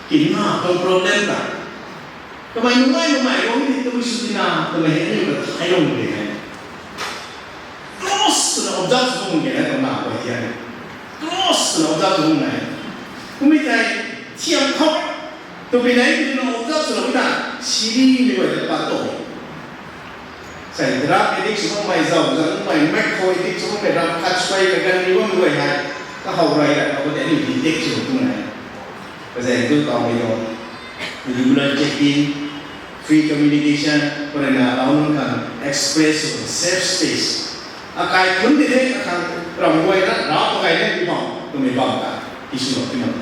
Kinna, tong problem ta. Kamei nungai, nungai, lo ni, tu su ni na, kamei hei ni ka thai lo ni de. Close na observe sw bam ke na tang na bai tian. Close na observe sw bam nai. Kumei tei thiam khou. Tabui nai tu na observe sw na ta. Siri ni bai ta pa to. Sai drug addict sw bam mai, zau zang mai, meth khou addict sw bam mai, ram khat swai ka gan ni bam ni bai hai. Ka hau rai ra ka ko de ni detect sw bam nai. Kazang tu tau ni lo. Regular check-in, free communication, pwrana aunung kan express sw safe space. Akai khun di the, akhang ram guay na, ra pakai na di bam, twmei bam ta, issue of human.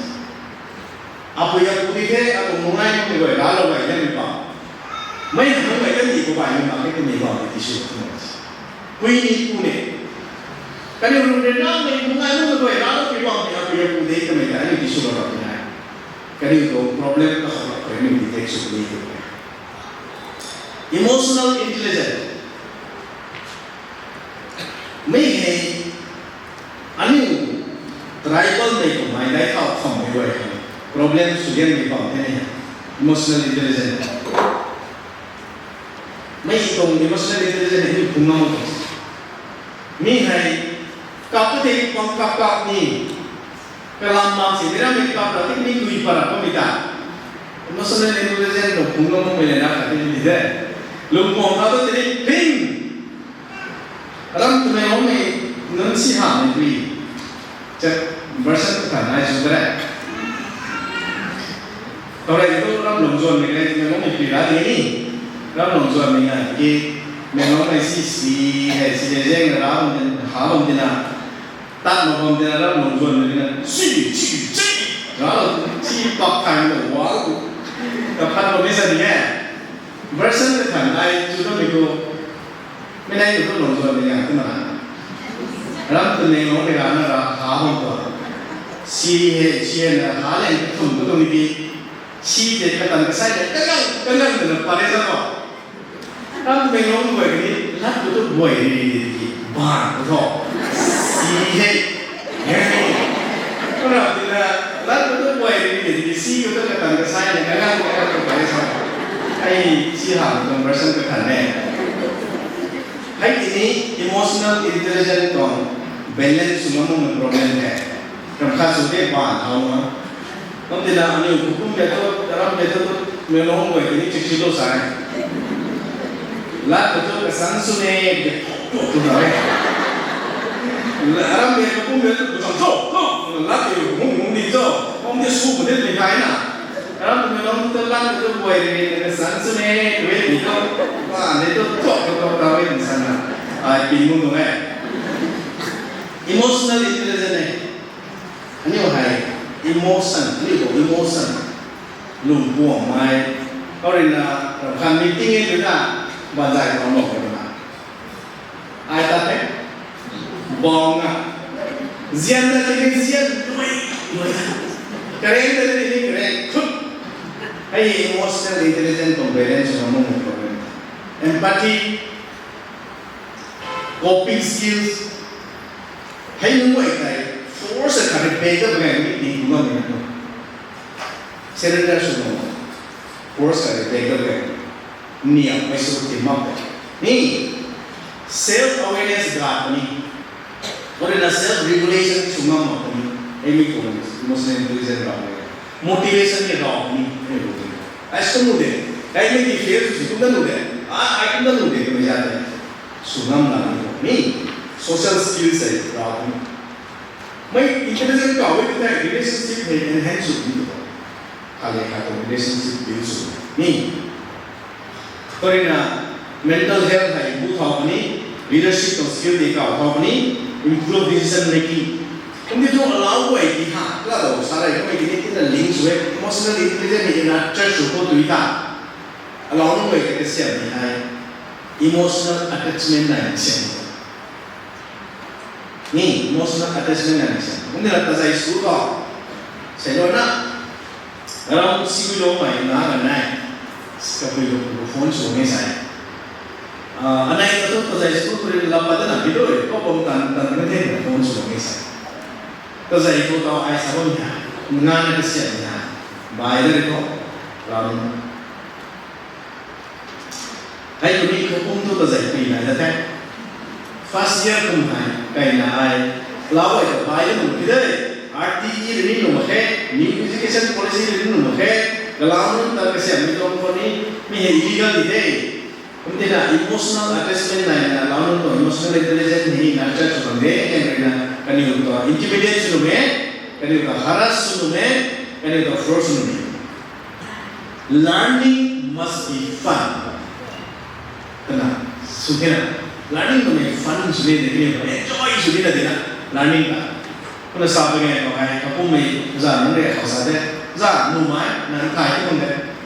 Apui apu di the, apu nungai na guay ra lo guay na di bam. Mei na nungai kan di ko bai na ma ke twmei bam, issue of human. Pui ni pu ne. Kaniw rui rui na mei nungai na guay ra lo di bam, apui apu di twmei ta, ani issue of human. Kaniw tuang problem ka khou rui aniu detect sw ni tu. Emotional intelligence. Mei hei aniu tribal mei tuang mai dai thau kham mei guay hei problem sw lian mei bam the ni. Emotional intelligence. Mei tuang emotional intelligence ni phung ngam tu. Mi hei kap ka the pang kap kap ni. Kalam mak si, mei ram mei kap ra, tiki ni tui para ko mi ta. Emotional intelligence lo phung lo mei le na ka tiki ni de. Lung pang ta to tiki ping. Ram tu mei lo mei nun si ha mei tui. Chat version tu kan ai su de. Tau rei tu ram lung zuan mei le, mei lo mei pi ra di ni. Ram lung zuan mei ngai ki, mei lo mei si si, hei si le zeng ra bam din, ha bam din na. Tat ma bam tina ram lung zuan mei na, si, si, si, ra, si, pak thang lo, wow. Ka phat lo mei sa ni e. Version ka than ai, chu ta mei ko. Mei nai ko lung zuan mei ya, tu na. Ram tu mei lo mei ra na ra, ha hong ko. Si he, si he na, ha leng thum ko tu ni ki. Si te ka tan ka sai le, ka ngang, ka ngang na pare sa ko. Ram mei nung guay ni, lat tu tu guay ni ni ni ni, ban tu tho. Si hei. Hei. Ram ti na, lat tu tu guay ni ni ni, si tu tu ka tan ka sai ni, ka ngang ka ngang tu guay sa. Hei, si ha tu version ka tan ne. Hei ti ni emotional intelligence tuang balance sw ngam mei problem hei. Ram khat sw de ban hau na. Kum tina aniu kukum be tu, ram be tu, mei lo hong guay tini chik chik lo sa e. Lat tu tu kasan sw ne, de tu tu na e. Ram be kukum be tu, tu tu tu, lat tu hung hung ni tu, hung ni sw bu de ni kai na. Ram tu mei lo tu lat tu guay ni, kasan sw ne, tu e ni tu, ba ne tu, tu tu tu ta e ni sa na. Ai pin mu tu e. Emotional intelligence e. Aniu hei emotion, aniu tuang emotion. Lung puang mai. Kau rui na, kan meeting e tu na, banzai tuang lou tu na. Ai ta the. Bong na. Zian na tini zian, lui, lui. Kareng na tini kareng, khut. Hei emotional intelligence tuang balance na mung problem. Empathy. Coping skills. Hei nunc guay tei force khat rui bag dat bam gay ni ning kum ngam ni na. Surrender sw ngam. Force khat rui bag dat bam gay. Niamei sw ti mak tei. Ni self awareness gat puni. Or na self regulation sw ngam mak puni. Hei mi kum emotional intelligence rau ni. Motivation ni rau ni. Hei kum ni. Ai sw nu de. Hei mi ti fail sw kum da nu de. Ah, ai kum da nu de. Kum za de. Sw ngam na ni. Ni social skills hei rau ni. Mei intelligent kau e tei relationship hei enhance sw ni tu. Khat le khat tuang relationship build sw ni. Koi na mental health hei improve thau puni, leadership tuang skill tei kau thau puni, improve decision making. Kum di thu allow guay ti ha, la dou sa rei kummei ti ni tina link sw e, emotional intelligence ni nurture sw khou tui ta. Allow nunc guay ti kasiam ni hei, emotional attachment nai siam. Ni emotional attachment nai siam. Kum di la tazei school khou. Sei lou na. Aram siu lou mei na kan nai. Kapui lou phone sw ni sai. Ah, anei ka tu tazei school khou ri lap pat na video e, ko bam tan tan kan the phone sw ni sai. Tazei khou tau ai sa bam ni ha. Nga na kasiam ni ha. Bai da ri khou. Ram. Hei tu ni kapum tu tazei pui nai da the. First year kum hei, kai na ai. Lau ai ta bai da nu ki de. R T E ri ni nu mak khe, New Education Policy ri ni nu mak khe, galau nunc ta kasiam ni tuang khou ni, mi hei illegal di de. Kum tina emotional attachment nai na, lau nunc tuang emotional intelligence ni nurture sw bam de, kan ri na, kaniw ta intimidate sw nu e, kaniw ta harass sw nu e, kaniw ta force sw nu e. Learning must be fun. Kana, sw khe na, learning tuang e fun sw ni de, kaniw ta enjoy sw ni na de na, learning ta. Kumna sa pa nge khou hei, kapummei za nunc rui khou sa de, za numei, nang kai tu nunc de.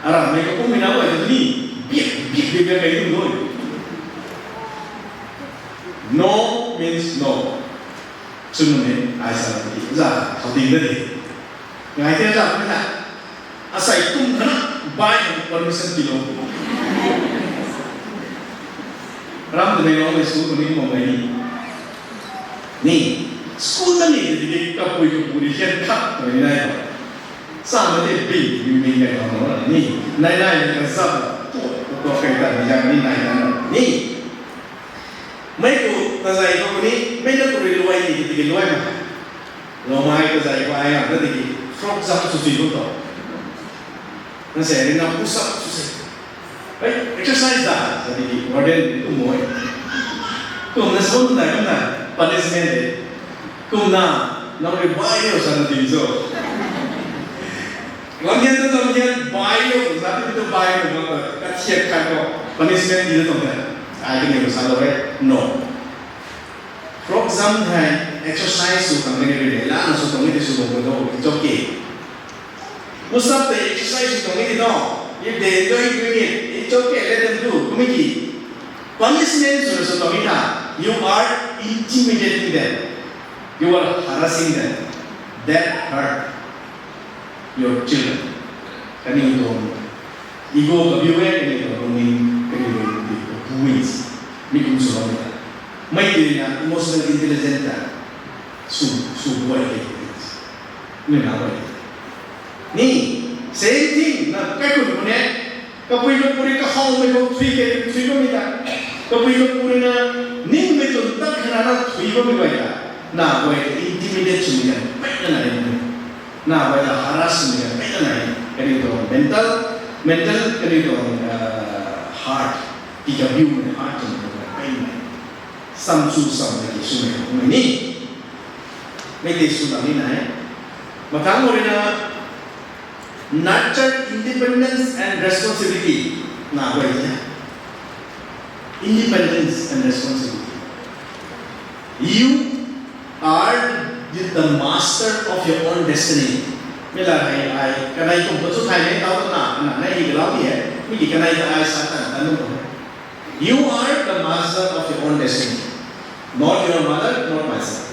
Aramei kapummei na guay tu ni, biak, biak, biak, biak kai tu nunc. No means no. Chwn nunc e, ai sa na ti, za, khou ding da de. Ngai the za, kumna. Asei kum khana, bai khou permission tilou. Ram Tamenglong mei school khou ni mak mei ni. Ni, school na ni, di di kapui kapuri hian khat mei nai. Sa ma te bing, bing, bing kai khou na ni. Nai nai ni ka zap, tu, tu kai ta ni ya ni nai na ni. Mei tu tazei khou ni, mei na tu rui luai ni, di di luai ma. Lou mai tazei khou ai ang na di, frog jump sw si lu to. Na se ri na push up sw se. Hei, exercise da, sa di warden kum mo e. Kumna sa bam dai kumna punishment de. Kumna, nang rui bai liu sa na ting cho. Lam hian ta lam hian bai liu sa di tu bai liu ma ta, kathiak khat khou punishment di na tuang ta. Ai kaniw sa lou e, no. Frog jump hei exercise sw khang kaniw rui lana sw tuang e ti sw bam khou do, it's okay. Push up tei exercise sw tuang e ti no. If they enjoy doing it, it's okay, let them do. Kumna ki punishment sw sw tuang e ta, you are intimidating them. You are harassing them. That hurt your children. Kaniw tuang ego kabiu e, kaniw tuang lungning, kaniw tuang bui. Mi kum sw bam ta. Mei ti na emotional intelligence ta. Sw, sw buai e. Ni na buai. Ni, same thing, na kaikhun khou ni, kapui kapuri kahawmei khou thui ke, thui bammei ta. Kapui kapuri na, ningmei tun tat khana na thui bammei guay ta. Na guay ta intimidate swmei ta, peyna nai ni. Na guay ta harass swmei ta, peyna nai ni. Kaniw tuang mental, mental, kaniw tuang, uh, heart. Ti kabiumei heart swmei ta, peyna nai. Sam sw sam na ki swmei ta, kumna ni. Mei tei sw na ni nai. Mathang mo rui na, nurture independence and responsibility. Na guay ta. Independence and responsibility. You are the master of your own destiny. Mei la hei ai, kanei kum pa chu thai nei tau ta na, na nei hi galau ni e. Mi ki kanei ta ai sa tan tan nu. You are the master of your own destiny. Not your mother, not my son.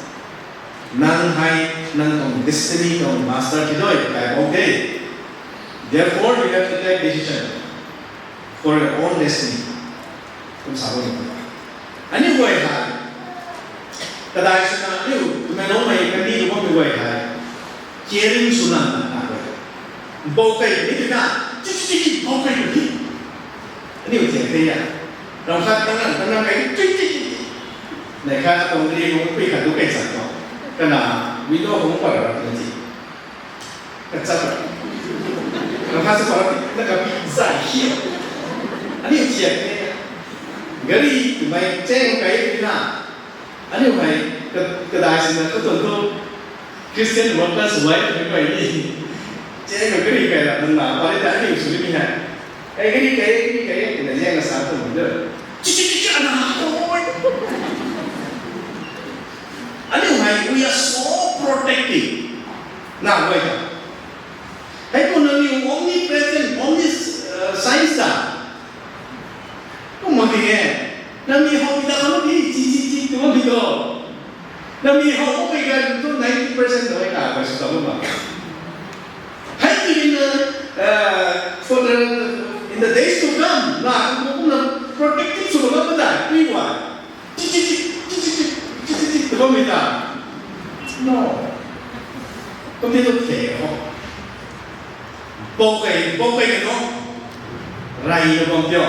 Nang hei, nang tuang destiny tuang master ti doi, kai bok de. Therefore, you have to take decision for your own destiny. Kum sa bo ni. Aniu guay hei, kadai swna aniu, mei nunc mei kandih tu bammei guay hei, caring swna na guay. Bou kei ni tu na, chi chi chi chi, bou kei ni. Aniu thiak the ya. Ram khat tang nang, tang nang kei, chi chi chi chi. Nei khat atang ri hung pui khat tu kei chan tu. Kana, window hung pat ra tu chi. Kachak. Ram khat sa pat ra, na kapi zai hi. Aniu thiak the ya. Gari tu mei cheng kei tu na. Aniu hei, ka-, kadai swna khou tun thu, Christian workers wife mei guay ni. Cheng na gari kei ra, nang na, pari ta aniu sw ni hei. Kei gari kei, gari kei, na zang na sa tu de. Chi, chi, chi, chi, ana, oi. Aniu hei, we are so protective. Na, guay ta. Hei kum nangniw omnipresent, omnis-, uh, science ta. Kum mak ge. Nangniw how mi ta khou ni chi, chi, chi, tu mak ge to. Nangniw how mak ge tu ninety percent tu ai ta, bai sw ta mak. Hei tu in, uh, for the, in the days to come, na, kum na protective sw mak ge ta, tui wa. Chi, chi, chi, chi, chi, chi, chi, chi, chi, tu bammei ta. No. Kum ni tu the ho. Bou kei, bou kei no. Rai na bam tio.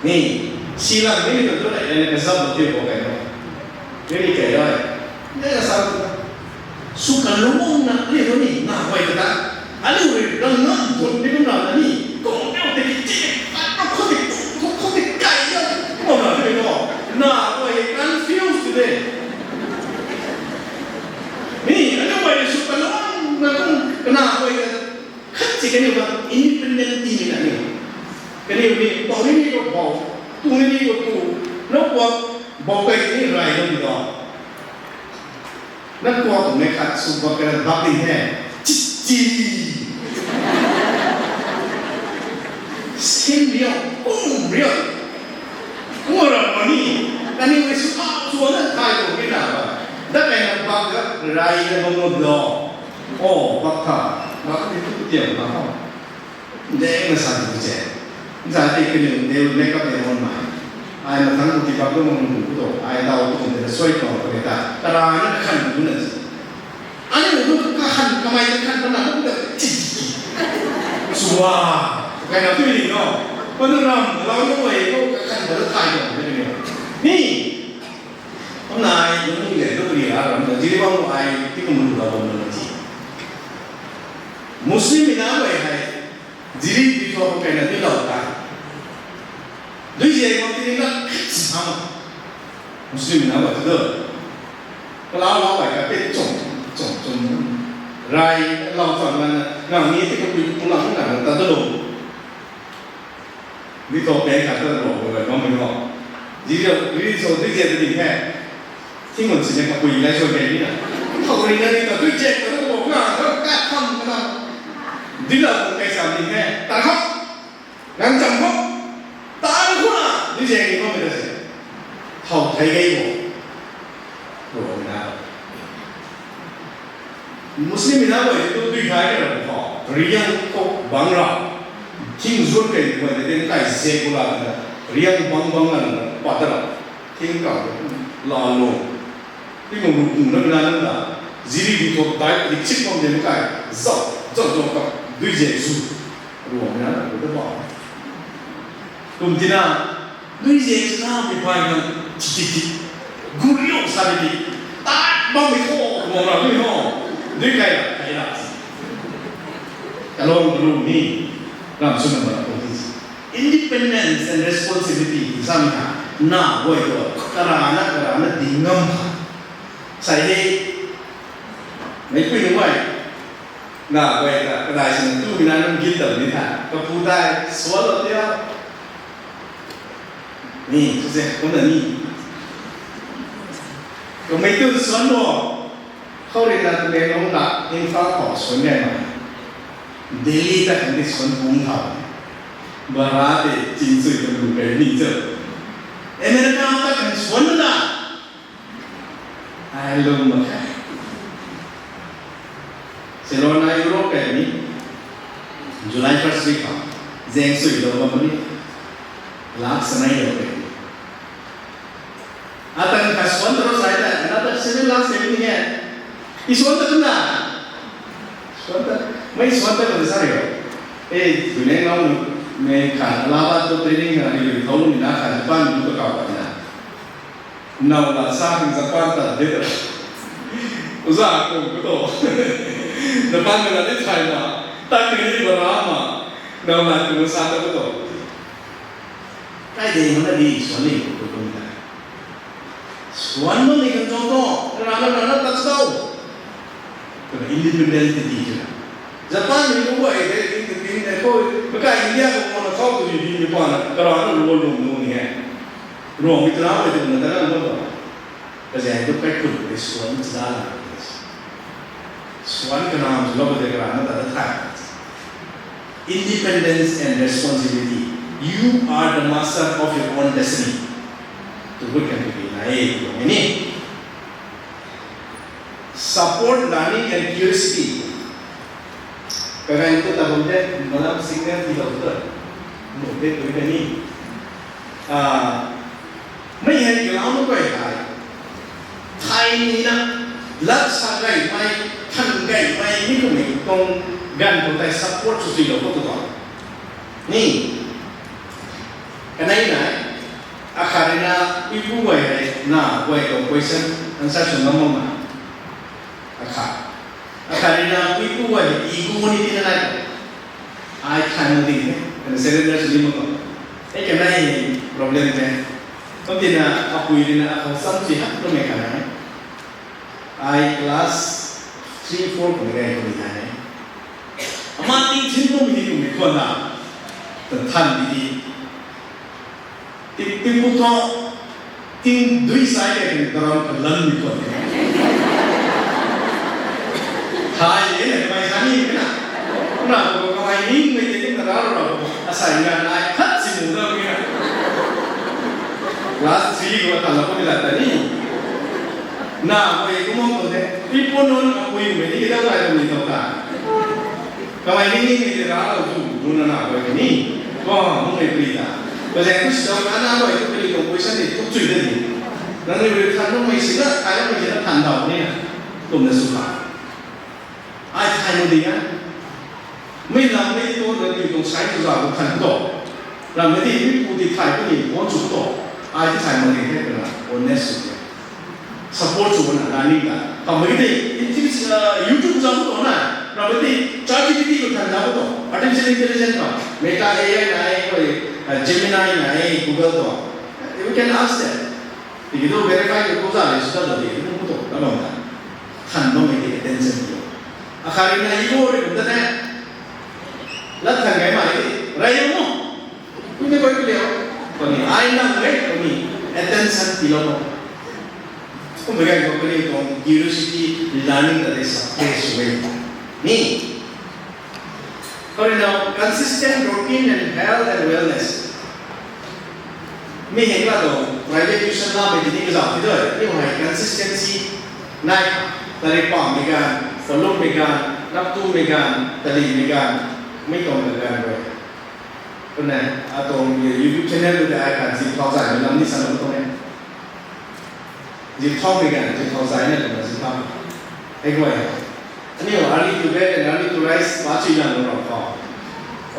Ni, silam ni tu tu rai na kazap bam tio bou kei no. Ni ni kei rai. Ni na sa. Sw kalung na, ni tu ni, na guay ta. Aniu rui rang ngam thun ni kum na ni, kung teu tei ki chi, a, a, khou tei, khou, khou tei kai ya, kum na ni ko. Na guay confused today. Ni, aniu guay sw kalung na kum, kana guay ta. Khat si kaniw ta independent ti ni na ni. Kaniw ni, bou ni ni ko bou, tu ni ni ko tu, no ko, bou kai ni rai ni ko. Na kuak tuang e khat sw bak kena bak ding the. Chi, chi. Sim riu, kum riu. Kum ra ma ni. Kaniw e sw a sw na thai tuang e na ba. Da kai na bak ga rai na bam lo. O, bak tha. Bak ni tu tiam na ho. Nzek na san tu che. Nza tei kaniw, they will make up their own mind. Ai mathang tu tibak tu mang bu tu, ai dau tu kum tei na suai tuang tu ta. Tara na kakhan tu na chi. Aniu tu kakhan, kamei kakhan tu na tu ta. Chi, chi, chi. Sua. Kai na tu ni no. Panu ram, lau no wei, ko kakhan tu thai tuang tu ni. Ni. Kum nai, lungning le tu ni a ram tu, jiri bam ai, ti kum lu la bam na chi. Muslim mi na wei hei. Jiri di thu kaina di lou ta. Dui ziak mak tini na khat si tham. Muslim na wa tu. Kalau lau bai ka pet chom, chom, chom. Rai lau cham na, na ni ti ko pi pu lau na ta do. Di thu peng khat ta do, bai bam mi ho. Jiri, jiri so, dui ziak di the. Thing mun si ne kapui lai so kei ni na. Thow ri na ni ta dui ziak ta do, na, na, ka tham ka na. Di la ko kai sa di the. Ta ho. Nang cham ho. Ta ni ho na. Dui ziak ni ho mi ta se. Thow thei gei ho. Ro na. Muslim mi na bai tu dui thai ni ra ho. Riang ko bang ra. Thing zuan kei bai de den kai ziak ko la na. Riang bang bang na na. Pa ta ra. Thing kau la lo. Ti mung ruk mung na na na na. Ziri di thot dai dik chik bam de kai. Zau, zau, zau ka. Dui ziak zu. Ruang na na, ruang na ba. Kum tina, dui ziak na mi bai na, chi, chi, chi. Guriu sa di di. Ta, bam mi ko, ruang na mi ho. Dui kai la, kai la. Kalong, kalong ni. Ram sw na ba ko di. Independence and responsibility, zam ha, na, woi, woi, karana, karana, ding ngam ha. Sai hei, mei pui ni woi, na, woi, ka, kadai sin tu, mi na, nung gin dam ni tha, kapu dai, suan lo tia. Ni, tu se, kum na ni. Kamei tu suan lo. Khou rui na Tamenglong la Imphal khou suan ngai ma. Delhi ta kan di suan pung thau. Bara te chin sui kan lu kai ni cho. America ta kan suan na. Ai lum ma kai. Silona Europe kai ni. July first week khou. Zeng sui lo ma ni. Lak sanai lo kai. Suan ta rou sai ta, another seven lakhs tei ni he. I suan ta na. Suan ta, mei suan ta kan sa rio. Eh, tu ne ngau mei kha, lava tu training na ni thau ni na kha, pan tu ka ka na. Nau la sa hing sa pan ta de ta. Uza ko ko to. Na pan na ni thai ma. Ta ni ni ba ra ma. Nau la tu sa ta ko to. Kai de mana di suan ni ko ko ta. Suan ma ni kan to to. Ra na ra na ta to. Kena independence ti ti kena. Japan ni ko ai de tin tin ne ko, maka India ko mo na ko tu ni ni pa na, kara na lo lo no ni hai. Ro mi tra ai tu na ta na lo. Ka jai tu kai kun ni suan ta na. Suan ka naam lo de kara na ta ta. Independence and responsibility. You are the master of your own destiny. Tu bu kan ni na e ko ni. Support learning and curiosity. Kagan tu ta bam de, malam signal ti lo tu. Mo de tu ni. Ah, mei hai galam ko hai. Thai ni na, lat sa gai mai, than gai mai, ni ko mei tong gan ko tai support sw sw lo ko tu. Ni. Kanei na, akhat rui na, ipu guay hei, na guay tuang question, answer sw ngam mak na. Akhat. Akhat rui na, ipu guay hei, ego ni tina nai. Ai than mak ding e, kana surrender sw ni mak ko. E kanei problem e. Kum tina, apui rui na, akhou sam si hak tu mei kanei. Ai class three, four kum gai kum ni nai. Ama ting thin kum ni kum ni khwan na. Ta than di di. Ting, ting pu tho, ting dui sai ke ting daram ka lan ni khwan. Thai e na, kamei sa ni na. Na ko kamei ni mei te ting na ra ra. Asai na nai khat si mu na mi na. Class three ko ta la ko ni la ta ni. Na ko e ko mo ko de. Pi po non a ko e me ni da nai ko ni to ta. Kamei ni ni ni ra lo tu, tu na na ko ni. Ko, mo ni pri ta. Ko zai ku si dau na na ko tu pri ko question ni tu chui de ni. Nang ni ri than mo mei si na, kai mo mei si na than dau ni na. Kum na su ka. Ai thai mo ding a. Mei lam mei tu na ni tu sai tu za ko than to. Lam mei di mi pu di thai ko ni ko chu to. Ai thai mo ding he ko na. Honest. Support sw na, learning ta. Kamei de, in things, uh, YouTube zam to na, kamei de, ChatGPT ko than zam to, artificial intelligence to, Meta A I na, uh, Gemini na, Google to. You can ask them. If you don't verify, you go to the, you go to, na bam ta. Than bam mei de attention to. Akhari na, you go to the, la than gai mai, rai mo. Kuni koi kiliu, kuni ai nang le, kuni attention tilou. Kum bagai ko kuni kong curiosity, learning that is suppressed way. Ni. Kau ri na consistent routine and health and wellness. Mi hei ka to, private tuition la mei tini ka zau ti doi, ni hei consistency nai, tari pa mi gan, salum mi gan, nap tu mi gan, tali mi gan, mi tong mi gan rui. Kumna, atuang YouTube channel tu de ai kan zip thau zai na lam ni sa na tuang e. Zip thau mi gan, zip thau zai na tuang zip thau. Hei guay. Ani early to bed and early to rise, pa chui na lo rau khou.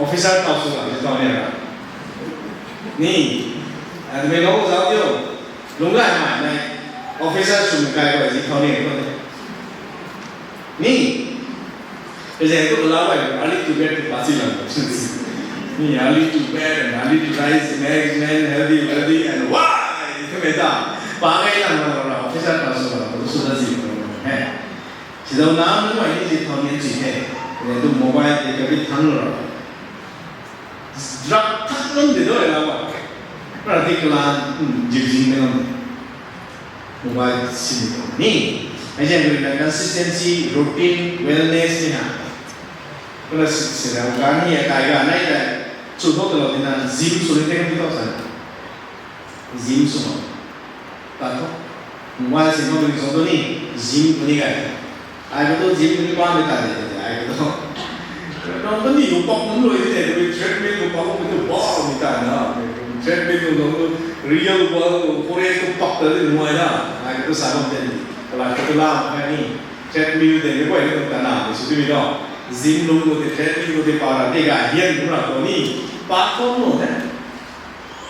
Officer tau su lam zip thau ni ra. Ni, and me lo zau dio. Lungc gay mai nai, officer swmei kai guay zip thau ni ko ni. Ni, kazang tu kalau guay early to bed tu pa si lam. Ni early to bed and early to rise makes men healthy, wealthy and wise. Tumei ta, pa kai lam lam lam officer ta sw lam tu sw na zip thau ni. He. Sidau na nunc guay ni zip thau ni zip the. Kazang tu mobile ti kabit thang lo. Drug thak lam de doi la ba. Practical a, hmm, zip zing de lam. Mobile sim ni. Ai zang rui na consistency, routine, wellness ni ha. Kuna si, si na gan ni a kai ga nai da. Chu ho ta lo di na gym sw ni te kan di tau sa. Gym sw ma. Ta tho. Mobile sim ma ni sw tu ni, gym tu ni gai. Ai ko tu gym ni pa ni ta de, ai ko tu. Nang ko ni lu pak nunc lui ni de, treadmill lu pak nunc tu ball ni ta na. Treadmill lu nunc tu Real world khou forest khou pak ta di nuai na, ai ka tu sa bam tei ni. Kalat ka tu la kai ni. Treadmill tei ni guay ni kum ta na, ni sw di mi no. Gym lung khou tei treadmill khou tei pa ra tei ga hian kum ra khou ni. Pak khou no tei.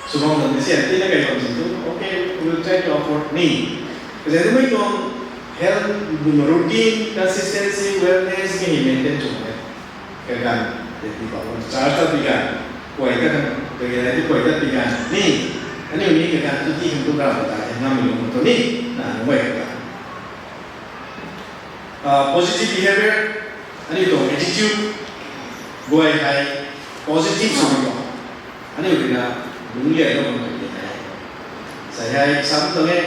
Sw bam tei ni sian ti na kai bam si tu. Okay, we will try to afford ni. Kazai tu mei tuang health, routine, consistency, wellness ni maintain chung tei. Kaganv tei pi bam charge ta pi ganv, kuay ta kan, kaganv tei kuay ta pi ganv ni, aniu ni kaganv tu ti kan tu ra ta kan ngam mi lung tu ni, na nung guay ta. Ah, positive behavior, aniu tuang attitude, guay hei positive sw bam tuang, aniu rui na lungc lian lou bam tuang ni hei. Sa hei sam tuang e,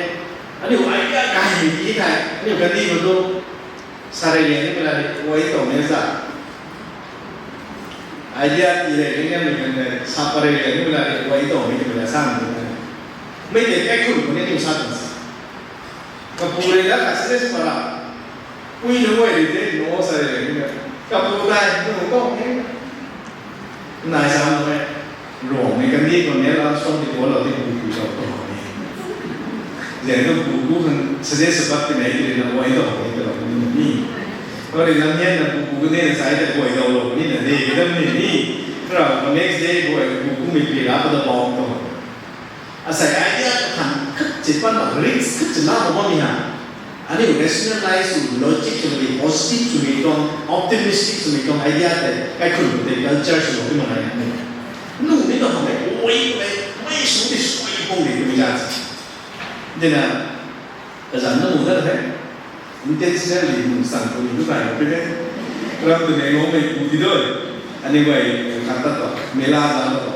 aniu idea kai ni ti hei, aniu kandih bam tu, sa rey lian ni mei la rui, guay tuang ni sa. Idea ti rey lian ni mei kan rey, sa pa rey lian ni mei la rui, guay tuang ni mei la sa ni mei. Mei tei kaikhun khou ni aniu sa tuang sa. Kapu rui la ka suggest pa ra. Pui nunc guay rui tei no sa rey lian ni mei. Kapu tei nunc tuang ni. Nai sa mei. Ruang ni kandih khou ni la song ti kuan lou ti bu ku zau tuang ni. Zan tu bu ku khang suggest pat ti nei ti rui na guay tuang ni tuang ni. Kau rui lam hian na bu ku ni na sai ta guay zau lou ni na de dam ni ni. Kau rui next day guay bu ku mei pi la pa ta bam tuang. Asei idea khan khat chi pan na risk khat chi la bam mi ha. Aniu rationalize sw, logic swmei, positive swmei tuang, optimistic swmei tuang idea tei kaikhun khou tei culture swlou ti mak nai na. Nung ni tuang hei, oi, oi, mei sw ti sw pung ni twmei zat. Dina, kazanc na mu dat the. Intentionally nung sang tu ni tu kai mak pi the. Ram tu nei lou mei pu ti doi. Aniu guay khat tat tu, mela zan tu.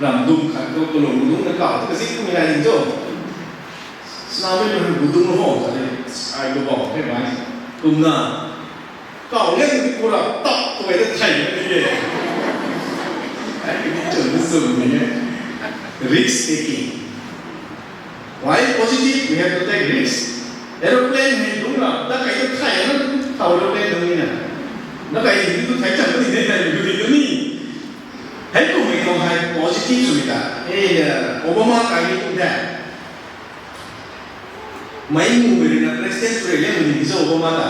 Ram dum khat tu, kalung dum na kau tu kazik tu mei lai ding cho. Snamei nunc bu dum ho ta ni, ai bu bam the mai. Kumna, kau liang ni pura tap tu ai ta thei ni e. Ai ni chun ni chun ni e. Risk taking. Why positive? We have to take risk. Aeroplane hei dungc ra, na kai ta thei na, thau aeroplane dungc ni na. Na kai ni tu thei chan ni de, thei ni tu ni. Hei kummei tuang hei positive swmei ta. Eh, Obama kai ni kum the. Meic mumei rui na president sw rey liangmei ni cho Obama ta.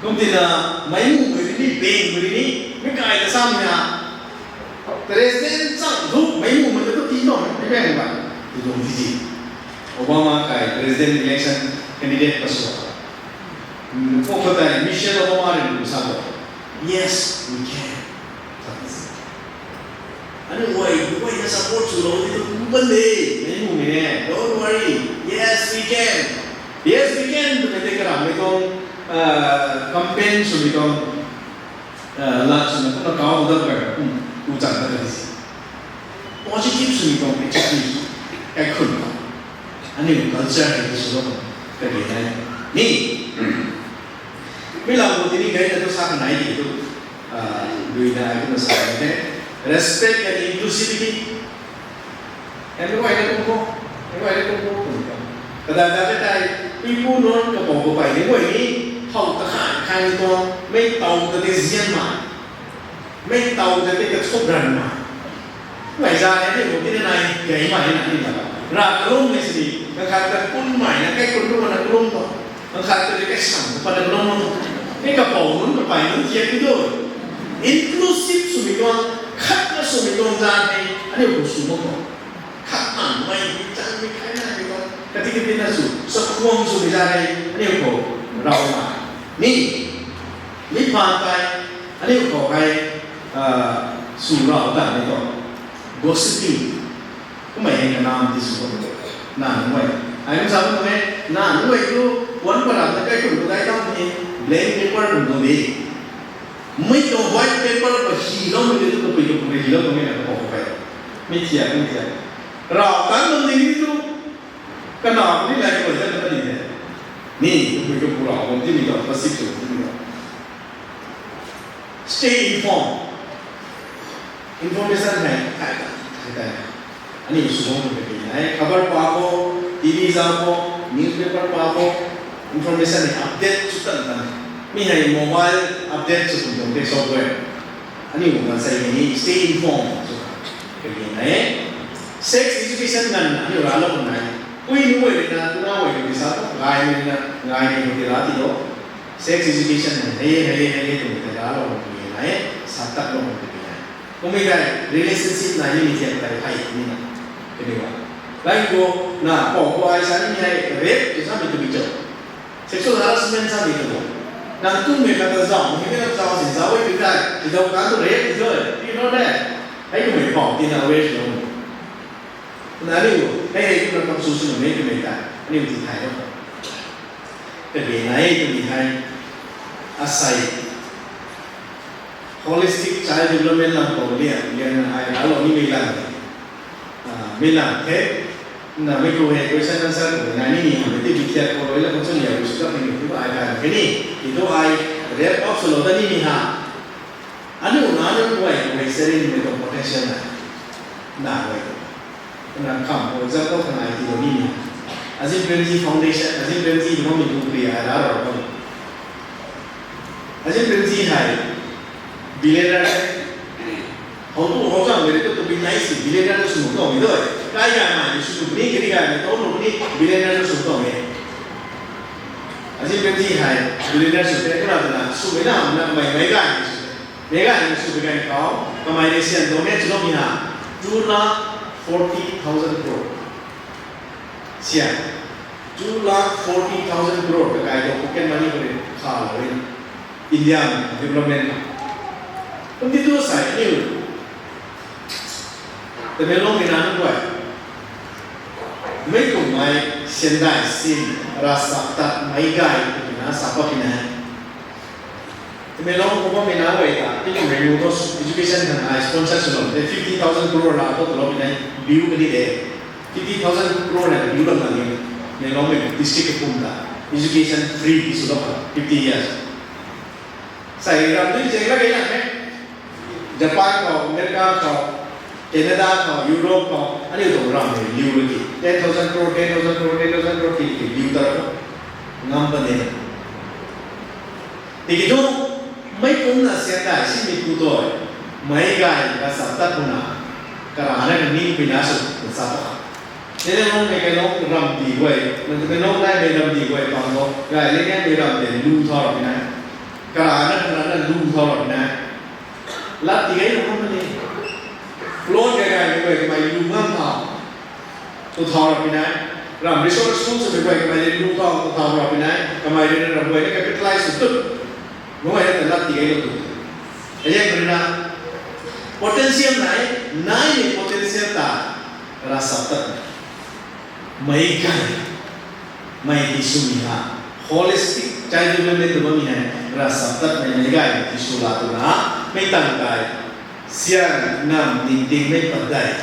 Kum tina, meic mumei rui ni, bangmei rui ni, mei kai ta samei na. President chang thu, meic mumei ta tu ti tuang, mei bang ba. Ti tuang ti ti. Obama kai president election candidate ka sw. Kho kho tei Michelle Obama rui ni sa bo. Yes, we can. Aniu guay, guay na support swlou ti tu kum pan de, mei mumei ne. Don't worry. Yes, we can. Yes, we can. Twmei tei karamei tuang, ah, campaign swmei tuang, ah, lat swna kumna kau dat bam kum, tu chan ta ka di si. Positive swmei tuang attitude kaikhun khou. Aniu culture hei ti swlou kage nai. Ni, mi lam khou tini gay na tu sa kan nai di tu. Ah, lui na ai kumna sa kan the. Respect and inclusivity. Kan mei guay na kum kho, mei guay na kum kho kum kho. Kada da ka tei, puipu nunc kapou kapey ni guay ni, thow ta khan khan ni tuang, mei tow ta tei zian ma. Mei tow ta tei kathuk ran ma. Mei za ni ni kum ti na nai, gay ma ni na ni na. Ra kalum mei sini, kakhat ta kun mei na, kaikhun tu na kalum tuang. Kakhat ta tei kaisam ta pat na kalum tuang. Mei kapou nunc kapey nunc thiak ni tu. Inclusive swmei tuang, khat na swmei tuang zan hei, aniu khou sw mak tuang. Khat nang mei, chang mei, khai na mei tuang. Kati kati na sw, sakhuang swmei zan hei, aniu khou rau na. Ni, mi phaan tei, aniu khou hei, ah, sw rau ta ni tuang. Gossiping. Kummei hei kanam ti sw bam tuang. Nang mei. Ai kum sa bam tuang e, nang mei tu, wan param na kaikhun khou dai tam ni, blank paper kum tuang di. Mei tuang white paper khou hiloumei tu, kapui kapui hiloumei na kapou kapey. Mi thiak, mi thiak. Rau tan bam ni tu, kana ni lai kapou zan na ni de. Ni, kapui kapui rau bam ti mi tuang, pasik tu ti mi tuang. Stay informed. Information hei, hei, hei, hei. Aniu sw bam khou kage nai, khabar pa kho, T V zauc kho, newspaper pa kho, information hei update sw tan tan. Mi hei mobile update sw kum tuang tei software. Aniu maansei ni stay informed sw kage nai. Sex education ganv na aniu raclou khang nai. Pui nu guay rui na, tuna guay rui na, sa tu gay ni na, gay ni khou tei ra ti lo. Sex education na hei hei hei hei twmei tei raclou khang tei nai, sa tat lou khang tei nai. Kummei tei relationship na ni mi thiak tei hei ni na. Kaniw a. Lai khou na, pou khou ai sa ni hei rape tu samei tu mi cho. Sexual harassment sa di tu. Nang tumei kata zauc, hei na zauc si zauc e tu tei, ti dau kan tu rape ti tu, you know that. Hei tumei pou tina rape lo. Na aniu, hei hei tu na kam su su na mei tumei ta, aniu ti thai lo. Kabi nai tumei hei, asei. Holistic child development lam khou lia, lia na ai raclou nimei lam. Ah, mei lam the, na mei khou hei question answer khou na ni ni hamh ti bi thiak khou rui la khou chun ya, sw tat ni tu ai kan ke ni, ti tu ai wrap up swlou ta ni ni ha. Aniu na aniu guay khou hei sharing mei tuang potential na, na guay. Na kham, for example, khang ai ti lo ni ni. Azim Premji Foundation, Azim Premji tu mi tu pri ai ra ro. Azim Premji hei billionaire the. How tu how zang mei tu tu bi nai si billionaire tu sw tuang ni doi. Kai gay mai ni sw tu ni, kani gay ni tu nu ni billionaire tu sw tuang ni. Azim Premji hei billionaire sw te kura na sw mei na na mei mei gay ni sw. Mei gay ni sw bi gay khou kamei ni sian donate sw lou mi ha two lakh forty thousand crore. Sian, two lakh forty thousand crore kakai tu pocket money khou rui khalou e. India development na. Kum ti tu sai aniu Tamenglong mi na nunc guay. Mei kummei siandai sin ravchaptatmei gay twna sa pat tina. Tamenglong khou bammei na guay ta, ti kummei nu tu education khang ai sponsor swlou, te fifty thousand crore la tu lou tina, biu kani de. Fifty thousand crore na biu lam na ni, Tamenglong mei district kapwm ta, education free ti swlou, fifty years. Sai ram dui zeng la gay na the. Japan khou, America khou, Canada khou, Europe khou, aniu tuang ram hei liu laki. Ten thousand crore, ten thousand crore, ten thousand crore ti ki liu ta ra khou. Ngam pa ni. Tiki thu, mei kumna siandai simei pu tu, mei gay ravchaptat puna, karana kani pina sw, sa ta. Tamenglong mei Tamenglong ram di guay, Tamenglong naimei ram di guay pang khou, gay le naimei ram tei lu thau ra pina. Karana karana lu thau ra pina. Lat ti gay na kum ni. Plot gay gay mei guay kamei lu ngam thau. Tu thau ra pina. Ram resource school swmei guay kamei le lu thau, tu thau ra pina. Kamei le ram guay le capitalize sw tu. Mei guay ta lat ti gay lu tu. Ayan rui na potential nai, naimei potential ta ravchaptat. Mei gay, mei ti swmei ha, holistic child development tu bammei hei, ravchaptatmei mei gay ti sw la twna, mei tang kai, sian ngam ningtingmei pat dei.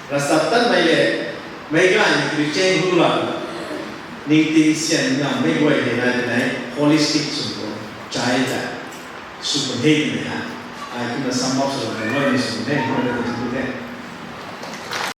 Ravchaptatmei le, mei gay ni kri cheng hu la, ningting sian ngammei guay hei nai twna, holistic sw tu, child ta, sw pun he twmei ha. Ai kumna sum up sw la, loi ni sw pun he, kumna tu sw pun he.